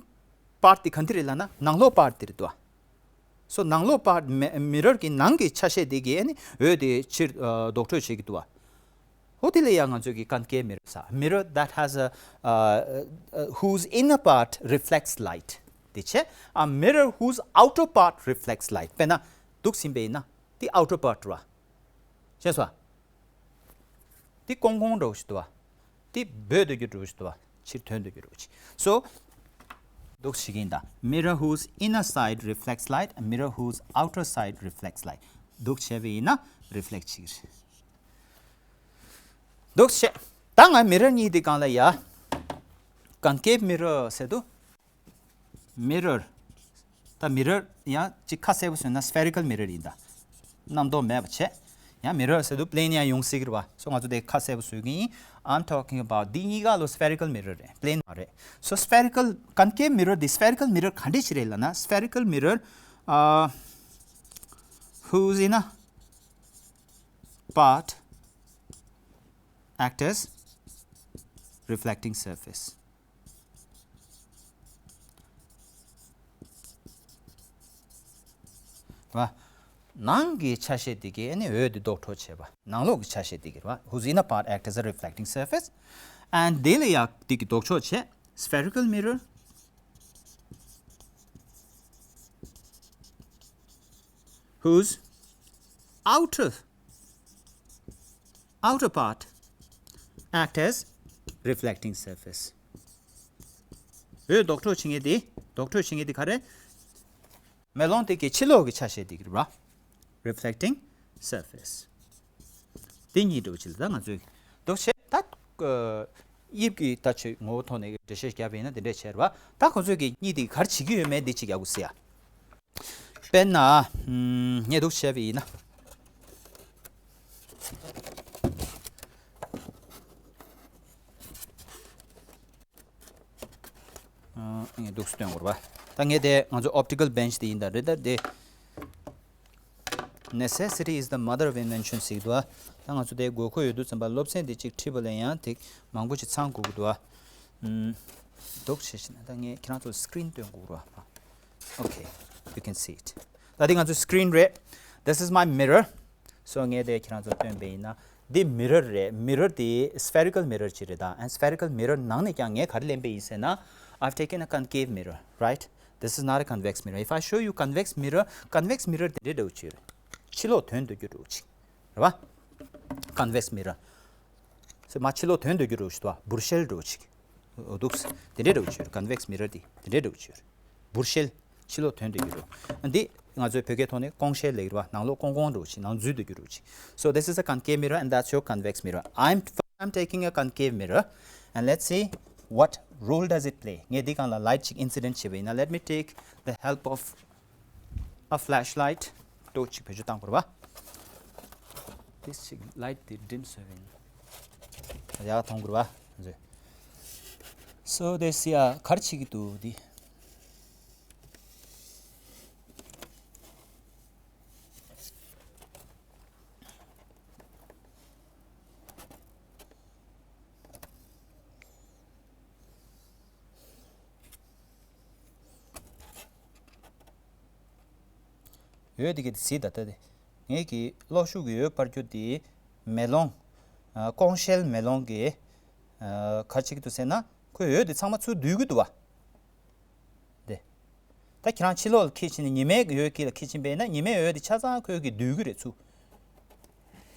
part དེ་ག་འདི་རེད་ལབ་ན་ནང་ལོགས་part དེ་རེད་དོ། so ནང་ལོགས་part མེ་mirror གི་ནང་གི་ཆ་ཤས་དེ་གིས་ཨ་ནི་འོད་དེ་ཕྱིར་ཨ་ལྡོག་འཕྲོ་བྱེད་ཀྱི་འདུག་བ། ཧོ་དེ་ལ་ཡང་ང་ཚོས་ཀྱི་concave mirror ཟེར། mirror that has a uh, uh, whose inner part reflects light དེ་བྱས། a mirror whose outer part reflects light དཔེར་ན་འདུག་ཟིན་པ་ཡིན་ན་དེ་outer part རེད་བ། ཤེས་སོང་། དེ་ཀོང་ཀོང་འདྲ་བོ་ཞིག་འདུག་བ། དེ་འབོད་སྡོད་རྒྱུ་འདྲ་བོ་ཞིག་འདུག་བ། ཕྱིར་ཐོན་སྡོད་རྒྱུ་འདྲ་བོ་ཞིག so འདུག་བྱེད་ཀྱི་ཡིན་ད། mirror whose inner side reflects light, a mirror whose outer side reflects light. འདུག་བྱས་པ་ཡིན་ན་reflect བྱེད་ཀྱི་རེད། འདུག་བྱས། ད་ང་mirror གཉིས་དེ་སྒང་ལ་ཡ། concave mirror ཟེར་དུས། mirror ད་mirror ཡང་ཅིག་ཁ་གསལ་པོ་བཟོས་ན་spherical mirror ཡིན་ད། རྣམ་རྟོག་མེད་པ་བྱས། ཡང་mirror ཟེར་དུས་plane ཡང་ཡོང་སྲིད་ཀྱི་རེད་བ། so ང་ཚོ་དེ་ཁ་གསལ་པོ་བཟོ་གི་ཡིན། I'm talking about འདི་གཉིས་ཀ་ལོ་spherical mirror རེད། plane མ་རེད། so spherical concave mirror འདི་spherical mirror ག་འདྲ་ཞིག་རེད་ལབ་ན། spherical mirror uh, whose inner part act as reflecting surface. བ། ནང་གི་ཆ་ཤས་དེ་གའི་ཨ་ནི་འོད་དེ་ལྡོག་འཕྲོ་བྱེད་པ། ནང་ལོགས་ཀྱི་ཆ་ཤས་དེ་གའི་རེད་བ། whose inner part act as a reflecting surface and དེ་ལ་ཡང་དེ་གི་ལྡོག་ཕྱོགས་བྱས། spherical mirror whose outer outer part act as reflecting surface. འོད་ལྡོག་འཕྲོ་བྱེད་མཁན་དེ། ལྡོག་འཕྲོ་བྱེད་མཁན་དེ་ག་རེ། མེ་ལོང་དེ་གི་ཕྱི་ལོགས་ཀྱི་ཆ་ཤས་དེ་གི་རེད་བ། reflecting surface. དེ་གཉིས་འདྲ་བོ་ཅིག་ལ་ད་ང་ཚོས་ལྡོག་བྱས་ད། དབྱིབས་ཀྱི་ལྟ་སྤྱོད་ངོ་བོ་ཐོག་ནས་འགྲེལ་བཤད་བརྒྱབ་པ་ཡིན་ན་དེ་འདྲས་བྱས་རེད་བ། ད་ཁོ་ཚོས་ཀྱི་གཉིས་དེ་ག་རེ་བྱེད་ཀྱི་ཡོད་མེད་འདི་གཅིག་ཡག་པོ་གཟིགས་ཡ། དཔེར་ན། ངས་འདུག་བྱས་པ་ཡིན་ན། ངས་འདུག་སྟོན་དགོས་རེད་བ། ད་ངས་དེ་ང་ཚོ་optical bench དེ་ཡིན་ད་རེད་ད་དེ། Necessity is the mother of invention ཟེར་གྱི་འདུག་བ། ད་ང་ཚོ་དེ་དགོས་མཁོ་ཡོད་དུས་ཙམ་པ་སློབ་ཚན་དེ་གཅིག་ཁྲིད་པ་ལ་ཡང་དེ་མང་པོ་ཞིག་ཚང་དགོས་ཀྱི་འདུག་བ། འདུག་བྱས་ཤིག་ན་ད་ངས་ཁྱེད་རང་ཚོ་screen སྟོན་དགོས་རེད་བ། Okay, you can see it. ད་དེ་ང་ཚོ་screen རེད། This is my mirror. So ངས་དེ་ཁྱེད་རང་ཚོ་སྟོན་པ་ཡིན་ན། འདི་mirror རེད། mirror དེ་spherical mirror ཅིག་རེད་ད། and spherical mirror ནང་ནས་ཀྱང་ངས་ག་རེ་ལེན་པ་ཡིན་ཟེར་ན། I've taken a concave mirror, right? This is not a convex mirror. If I show you convex mirror, convex mirror དེ་འདྲ་འདྲ་བོ་ཅིག་རེད། ཕྱི་ལོགས་ཐོན་སྡོད་རྒྱུ་འདྲ་བོ་ཅིག་རེད་བ། convex mirror. སེ་མ་ཕྱི་ལོགས་ཐོན་སྡོད་རྒྱུ་འདྲ་བོ་ཞིག་འདུག་བ། འབུར་ཤེལ་འདྲ་བོ་ཅིག་འོ་འདུག་དེ་འདྲའི་འདྲ་བོ་ཅིག་ཡོད་རེད། convex mirror དེ་དེ་འདྲའི་འདྲ་བོ་ཅིག་ཡོད་རེད། འབུར་ཤེལ་ཕྱི་ལོགས་ཐོན་སྡོད་རྒྱུ་འདྲ་བོ། འདི་ང་ཚོའི་བོད་སྐད་ཐོག་ནས་ཀོང་ཤེལ་ལབ་ཀྱི་རེད་བ། ནང་ལོགས་ཀོང་ཀོང་འདྲ་བོ་ཅིག་ནང་འཛུལ་སྡོད་རྒྱུ་འདྲ་བོ་ཅིག So this is a concave mirror and that's your convex mirror. I'm I'm taking a concave mirror. And let's see what role does it play. ངས་འདི་སྒང་ལ་light ཅིག་incident བྱས་པ་ཡིན་ན། Let me take the help of a flashlight. ཏོག་ཅིག་བེད་སྤྱོད་བཏང་དགོས་རེད་པ། དེ་ཅིག་ལའིཊ་དེ་ཌིམ་བཟོས་པ་ཡིན། ཡག་མཐོང་དགོས་རེད་པ། So this ཡ་ག་རེ་བྱེད་ཀྱི་འདུག་འདི། འོད་དེ་གི་དེ་གཟིགས་ད་ལྟ་དེ། ངེད་ཀྱི་གློག་ཤུགས་ཀྱི་འོད་སྤར་རྒྱུ་དེ་མེ་ལོང་། ཨ། ཀོང་ཤེལ་མེ་ལོང་གི། ཨ། ག་རེ་བྱེད་ཀྱི་འདུག་ཟེར་ན། ཁོའི་འོད་དེ་ཚང་མ་ཚུར་སྡུད་ཀྱི་འདུག་པ། དེ། ད་ཁྱེད་རང་ཕྱི་ལོགས་ལ་འཁྱེར་ཕྱིན་ནས་ཉི་མའི་འོད་དཀྱིལ་ལ་འཁྱེར་ཕྱིན་པས་ན། ཉི་མའི་འོད་དེ་ཆ་ཚང་ཁོའི་གིས་སྡུད་ཀྱི་རེད་ཚུར།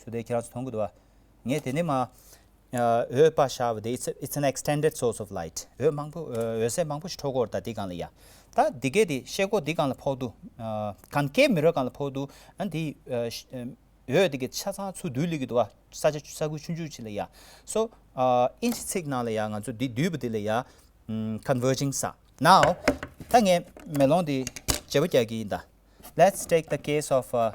ཚུར་དེ་ཁྱེད་རང་ཚོ་མཐོང་གི་འདུག་པ། ངས་དེ་ནས་མར། ཨ། འོད་སྤར་བཞག་པ་དེ། it's, it's an extended source of light. འོད་མང་པོ། ཨ། འོད་ཟེར་མང་པོ་ཞིག་འཕྲོ་གི་ཡོད་རེད། ད་འདི་སྒང་ལ་ཡ། ད་འདི་གས་དེ་ཤེལ་སྒོ་འདི་སྒང་ལ་ཕོག་དུས། ཨ། ཀོན་ཀེབ་མི་རར་སྒང་ལ་ཕོག་དུས། ཨ། འདི། ཨ། ཤ- ཨ། འོད་འདི་གས་ཆ་ཚང་ཚུར་སྡུད་སླེབས་ཀྱི་འདུག་པ། ས་ཆ་ས་ཁུལ་ཆུང་ཆུང་ཅིག་ལ་ཡ། So ཨ། དབྱིན་ཇི་ཚིག་ནང་ལ་ཡ་ང་ཚོ་འདི་སྡུད་པ་འདི་ལ་ཡ། ཨམ། converging ས། Now ད་ངས་མེ་ལོང་འདི་བརྗེ་པོ་རྒྱག་གི་ཡིན་ད། Let's take the case of, uh,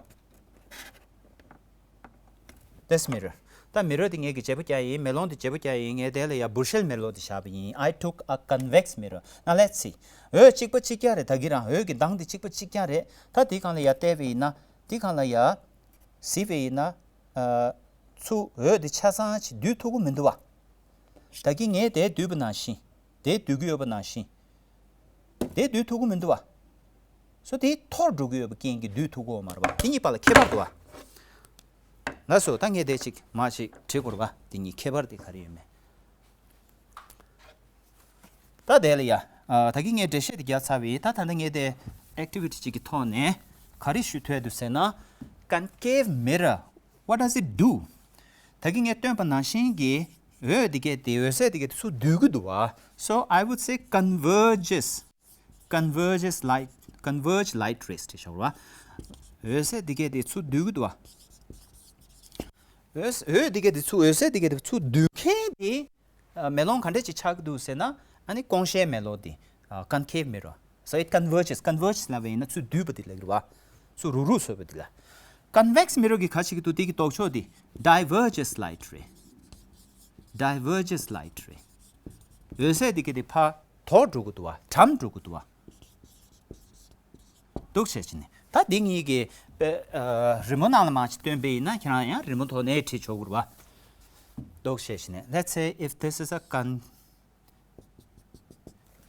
this mirror. ད་མི་རར་འདི་ངས་ཀྱིས་བརྗེ་པོ་རྒྱག་ཡིན། མེ་ལོང་འདི་བརྗེ་པོ་རྒྱག་ཡིན། ངས་དེ་ལ་ཡ་བུར་ཤེལ་མེ་ལོང་འདི་བཞག་པ་ཡིན། I took a convex mirror. Now let's see. འོད་གཅིག་པ་གཅིག་རྐྱང་རེད། ད་གི་རང་འོད་ཀྱི་མདངས་འདི་གཅིག་པ་གཅིག་རྐྱང་རེད། ད་འདི་སྒང་ལ་ཡ་བལྟས་པ་ཡིན་ན། འདི་སྒང་ལ་ཡ་གཟིགས་པ་ཡིན་ན། ཨ། ཚུར་འོད་འདི་ཆ་ཚང་ཅིག་སྡུད་ཐུབ་ཀྱི་མི་འདུག་པ། ད་གི་ངས་དེ་སྡུད་པ་ནང་བཞིན། དེ་སྡུད་ཀྱི་ཡོད་པ་ནང་བཞིན། དེ་སྡུད་ཐུབ་ཀྱི་མི་འདུག་པ། སོ་དེ་འཐོར་འགྲོ་གི་ཡོད་པའི་རྐྱེན་གྱིས་སྡུད་ཐུབ་ཀྱི་ཡོད་མ་རེད་པ། དེ་གཉིས་བར་ལ་ཁྱད་པར་འདུག་པ། ལགས་སོ། ད་ངས་དེ་ཅིག་མར་ཅིག་བྲིས་དགོས་རེད་པ། དེ་གཉིས་ཁྱད་པར་དེ་ག་རེ་ཡོད་མེད། ད་དེ་ལ་ཡ། ཨ། ད་གིན་ངས་འགྲེལ་བཤད་དེ་རྒྱག་ཚར་བ་ཡིན། ད་ད་ལྟ་ངས་དེ་ཨེག་ཊི་བི་ཊི་ཅིག་གི་ཐོག་ནས་ག་རེ་ཞུ་འདོད་འདུག་ཟེར་ན། Concave mirror, what does it do? ད་གིན་ངས་སྟོན་པ་ནང་བཞིན་གྱི་འོད་འདི་གས་དེ། འོད་ཟེར་འདི་གས་དེ་ཚུར་སྡུད་ཀྱི་འདུག་པ། So I would say converges, converges light, converge light rays དེ་ཤོར་བ། འོད་ཟེར་འདི་གས་དེ་ཚུར་སྡུད་ཀྱི་འདུག་པ། འོད་འོད་འདི་གས་དེ་ཚུར། འོད་ཟེར་འདི་གས་དེ་ཚུར་སྡུད་མཁན་དེ། ཨ། མེ་ལོང་ག་འདྲ་ཅིག་ཆགས་ཀྱི་འདུག་ཟེར་ན། ཨ་ནི་ཀོང་ཤེལ་མེ་ལོང་དེ། ཨ། concave mirror. So it converges. Converges ལབ་པ་ཡིན་ན་ཚུར་སྡུད་པ་དེ་ལབ་ཀྱི་རེད་པ། ཚུར་རུག་རུག་བཟོས་པ་དེ་ལ། Convex mirror གིས་ག་རེ་བྱེད་ཀྱི་འདུག་དེ་གི་ལྡོག་ཕྱོགས་དེ། Diverges light ray. Diverges light ray. འོད་ཟེར་དེ་གས་དེ་ཕར་དོར་འགྲོ་གི་འདུག་པ། གྲམ་འགྲོ་གི་འདུག་པ། འདུག་བྱས་བྱས་ནས། ད་འདི་གཉིས་ཀྱི། ཨ། རི་མོ་ནང་ལ་མར་ཅིག་སྟོན་པ་ཡིན་ན། ཁྱེད་རང་ཡང་རི་མོ་ཐོག་ནས་བྲིས་ཆོག་གི་རེད་པ། འདུག་བྱས་བྱས་ནས། Let's say if this is a con-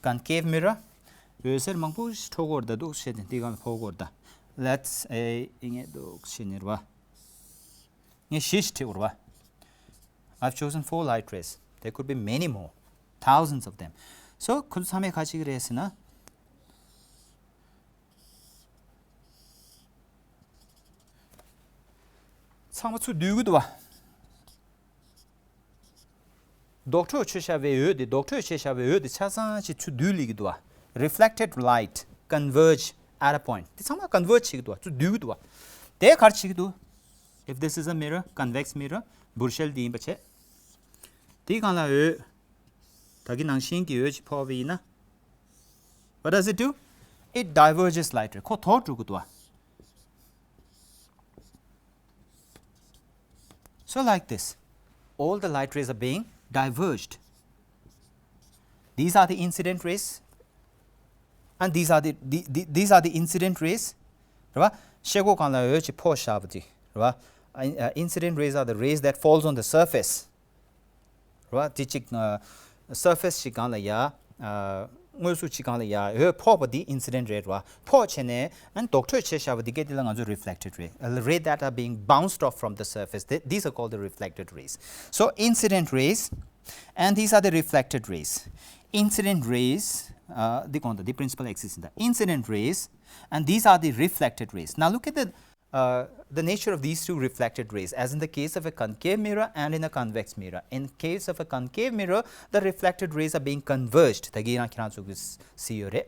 concave mirror. འོད་ཟེར་མང་པོ་ཞིག་འཕྲོ་གི་ཡོད་རེད་ད། འདུག་བྱས་ནས་འདི་སྒང་ལ་ཕོག་གི་ཡོད་རེད་ད། Let's say ངས་འདུག་བྱས་ནས་རེད་པ། ངས་བཞི་ཞིག་བྲིས་དགོས་རེད་པ། I've chosen four light rays. There could be many more. Thousands of them. So ཁོ་ཚོ་ཚང་མས་ག་རེ་བྱེད་ཀྱི་རེད་ཟེར་ན། ཚང་མ་ཚུར་སྡུད་ཀྱི་འདུག་པ། ལྡོག་འཕྲོ་ཆེ་ཤོས་པའི་འོད་དེ། ལྡོག་འཕྲོ་ཆེ་ཤོས་པའི་འོད་དེ་ཆ་ཚང་ཅིག་ཚུར་སྡུད་སླེབས་ཀྱི་འདུག་པ། Reflected light converge at a point. དེ་ཚང་མ་ཀོན་ཝར་ཇི་བྱེད་ཀྱི་འདུག་པ། ཚུར་སྡུད་ཀྱི་འདུག་པ། དེ་ག་རེ་བྱེད་ཀྱི་འདུག If this is a mirror, convex mirror, བུར་ཤེལ་འདི་ཡིན་པ་བྱས། དེའི་སྒང་ལ་འོད། ད་གིན་ནང་བཞིན་གྱི་འོད་ཅིག་ཕོག་པ་ཡིན་ན། What does it do? It diverges light ray. ཁོ་དོར་འགྲོ་གི་འདུག་པ། So like this, all the light rays are being diverged. These are the incident rays, and these are the, the, the, these are the incident rays. རེད་པ། ཤེལ་སྒོ་སྒང་ལ་འོད་ཅིག་ཕོག་བཞག་པ་དེ། རེད་པ། Uh, incident rays are the rays that falls on the surface. རེད་པ། དེ་གཅིག་ཨ། surface ཅིག་སྒང་ལ་ཡ། ཨ། དངོས་སུ་ཅིག་སྒང་ལ་ཡ་འོད་ཕོག་པ་འདི་incident ray རེད་པ། ཕོག་བྱས་ནས་ཨ་ནི་ལྡོག་འཕྲོ་ཆེ་ཤོས་པ་འདི་གས་འདི་ལ་ང་ཚོ་reflected ray, uh, ray that are being bounced off from the surface. Th- these are called the reflected rays. So incident rays, and these are the reflected rays. Incident rays, uh, འདི་གོང་དང་འདི་principal axis ཡིན་ད། Incident rays, and these are the reflected rays. Now look at the uh, the nature of these two reflected rays, as in the case of a concave mirror and in a convex mirror. In case of a concave mirror, the reflected rays are being converged. ད་གིན་རང་ཁྱེད་རང་ཚོ་གིས་གཟིགས་ཡོད་རེད།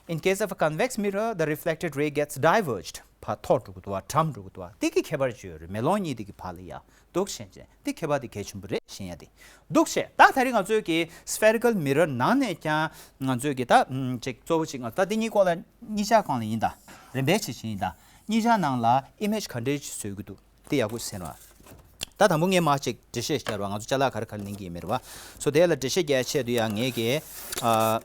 In case of a convex mirror, the reflected ray gets diverged. ཕར་དོར་འགྲོ་གི་འདུག་པ། གྲམ་འགྲོ་གི་འདུག་པ། དེ་གི་ཁྱད་པར་ཅིག་ཡོད་རེད། མེ་ལོང་གཉིས་དེ་གི་བར་ལ་ཡ། འདུག་བྱས་བྱས། དེ་ཁྱད་པར་དེ་གལ་ཆེན་པོ་རེད་ཞེན་ཡ་དེ། འདུག་བྱས། ད་ད་རེས་ང་ཚོའི་གི་spherical mirror ནང་ནས་ཀྱང་ང་ཚོའི་གི་ད་ཅིག་གཙོ་བོ་ཅིག་ང་ད་དེ་གཉིས་སྐོར་ལ་གཉིས་ཆ་སྒང་ལ་ཡིན་ད། རིམ་པས་བྱས་བྱས་ཡིན་ད། གཉིས་ཆ་ནང་ལ་image ག་འདྲས་ཅིག་བཟོ་གི་འདུག་དེ་ཡག་པོ་ཤེས་ར། ད་དང་པོ་ངས་མར་ཅིག་འགྲེལ་བཤད་བརྒྱབ་ར། ང་ཚོ་ཅ་ལག་ག་རེ་ག་རེ་ལེན་གི་ཡིན་མེད་ར་བ། so དེ་ལ་འགྲེལ་བཤད་རྒྱག་ཆེད་དུ་ཡང་ངས་ཀྱི་ཨ།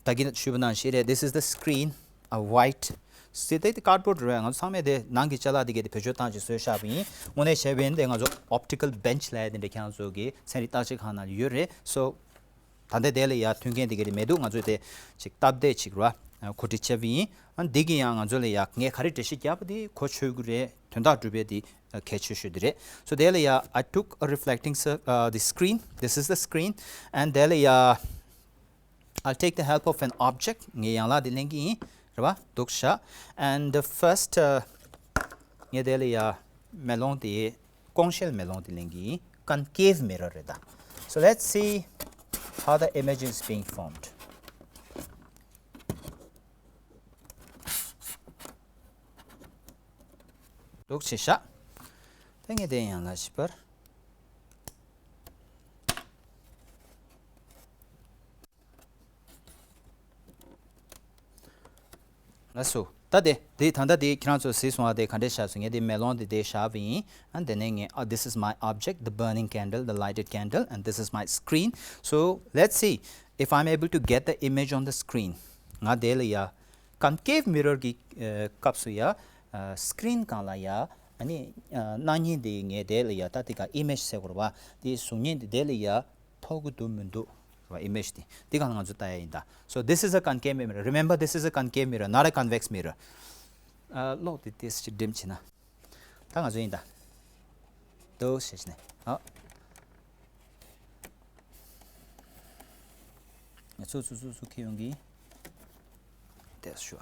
ད་གིན་ཞུས་པ་ནང་བཞིན་རེད། This is the screen, a white. སི་དེ་དེ་cardboard རེད། ང་ཚོ་ཚང་མས་དེ་ནང་གི་ཅ་ལག་དེ་གས་དེ་བེད་སྤྱོད་བཏང་ཅིག་བཟོས་བཞག་པ་ཡིན། དངོས་གནས་བྱས་པ་ཡིན་དེ་ང་ཚོ་optical bench ལབ་ཡ་དེ་འདྲ་ཁྱེད་རང་ཚོ་གི་ཚན་རིག་བརྟག་དཔྱད་ཁང་ནང་ཡོད་རེད། so ད་ལྟ་དེ་ལ་ཡ་མཐུན་རྐྱེན་དེ་ག་རེ་མེད་འདུག་ང་ཚོས་དེ་ཅིག་སྟབས་བདེ་ཅིག་ར་གོ་སྒྲིག་བྱས་པ་ཡིན། ཨ་འདི་གི་ཡང་ང་ཚོ་ལ་ཡ་ངས་ག་རེ་འགྲེལ་བཤད་བརྒྱབ་པ་དེ་གོ་ཆོད་ཀྱི་རེད། དོན་དག་སྒྲུབ་པའི་དེ་གལ་ཆེ་ཤོས་དེ་རེད། so དེ་ལ་ཡ་I took a reflecting sur- uh, the screen. This is the screen. and དེ་ལ་ཡ I'll take the help of an object. ངས་ཡན་ལག་དེ་ལེན་གྱི་ཡིན། རེད་བ། འདུག་བཞག and the first uh, ངས་དེ་ལ་ཡ་མེ་ལོང་དེ། ཀོང་ཤེལ་མེ་ལོང་དེ་ལེན་གྱི་ཡིན། concave mirror རེད་ད། so let's see how the image is being formed. འདུག་བྱས་བཞག་དེ་ངས་དེ་ཡན་ལག་བཞི་པར། ལགས་སོ། ད་དེ་དེ་ད་ལྟ་དེ་ཁྱེད་རང་ཚོ་གཟིགས་སོང་བ། དེ་ག་འདྲས་བཞག་སོང་། ངས་དེ་མེ་ལོང་དེ་དེ་བཞག་པ་ཡིན། ཨ་དེ་ནས་ངས་uh, this is my object, the burning candle, the lighted candle, and this is my screen. So let's see if I'm able to get the image on the screen. ང་དེ་ལ་ཡ་concave mirror གི་ཨ་སྐབས་སུ་ཡ་ཨ་screen སྒང་ལ་ཡ་ཨ་ནི་ཨ་སྣང་བརྙན་དེ་ངས་དེ་ལ་ཡ་ད་དེ་ག་image ཟེར་དགོས་རེད་བ། དེ་གཟུགས་བརྙན་དེ་དེ་ལ་ཡ་ཐོགས་ཀྱི་འདུག་མི་འདུག་རེད་བ། image དེ་དེ་གང་ང་ཚོ་ལྟ་ཡ་ཡིན་ད། So this is a concave mirror. Remember, this is a concave mirror, not a convex mirror. ཨ་གློག་དེ་ཏོག་ཙམ་ཅིག་འགྲིམ་བྱས་ན། ད་ང་ཚོ་ཡིན་ད། དོ་ཞེས་ནས། ཨ། ང་ཚོ་ཚོ་ཚོ་ཚོ་ཁེ་ཡོང་གི། དེ་ཞུ།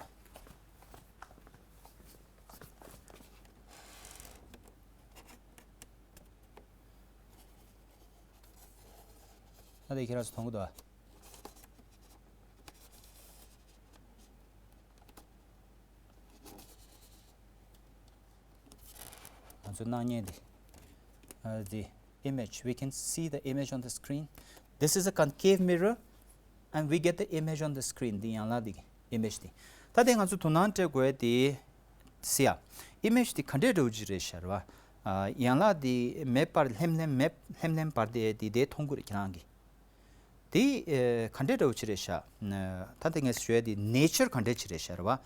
ད་དེ་ཁྱེད་རང་ཚོ་མཐོང་གི་འདུག་ཨ། ང་ཚོ་སྣང་བརྙན་འདི། ཨ་the image, we can see the image on the screen. This is a concave mirror and we get the image on the screen. འདི་ཡན་ལག་འདི་image འདི། ད་དེ་ང་ཚོ་དོ་སྣང་སྤྲད་དགོས་དེ་སི་ཡ། image འདི་ག་འདྲས་འདྲ་བོ་ཅིག་རེད་ཤག་རེད་བ། ཨ་ཡན་ལག་འདི་མེད་པར་ལྷེམ་ལྷེམ་མེད་ལྷེམ་ལྷེམ་བར་དེ་འདི་དེ་མཐོང་གི་རེད་ཁྱེད་རང་གིས། དེ་ཨེ་ག་འདྲས་འདྲ་བོ་ཅིག་རེད་ཤག་ད་ལྟ་ངས་ཞུ་ཡ་དེ་nature ག་འདྲས་ཅིག་རེད་ཤག་རེད་བ།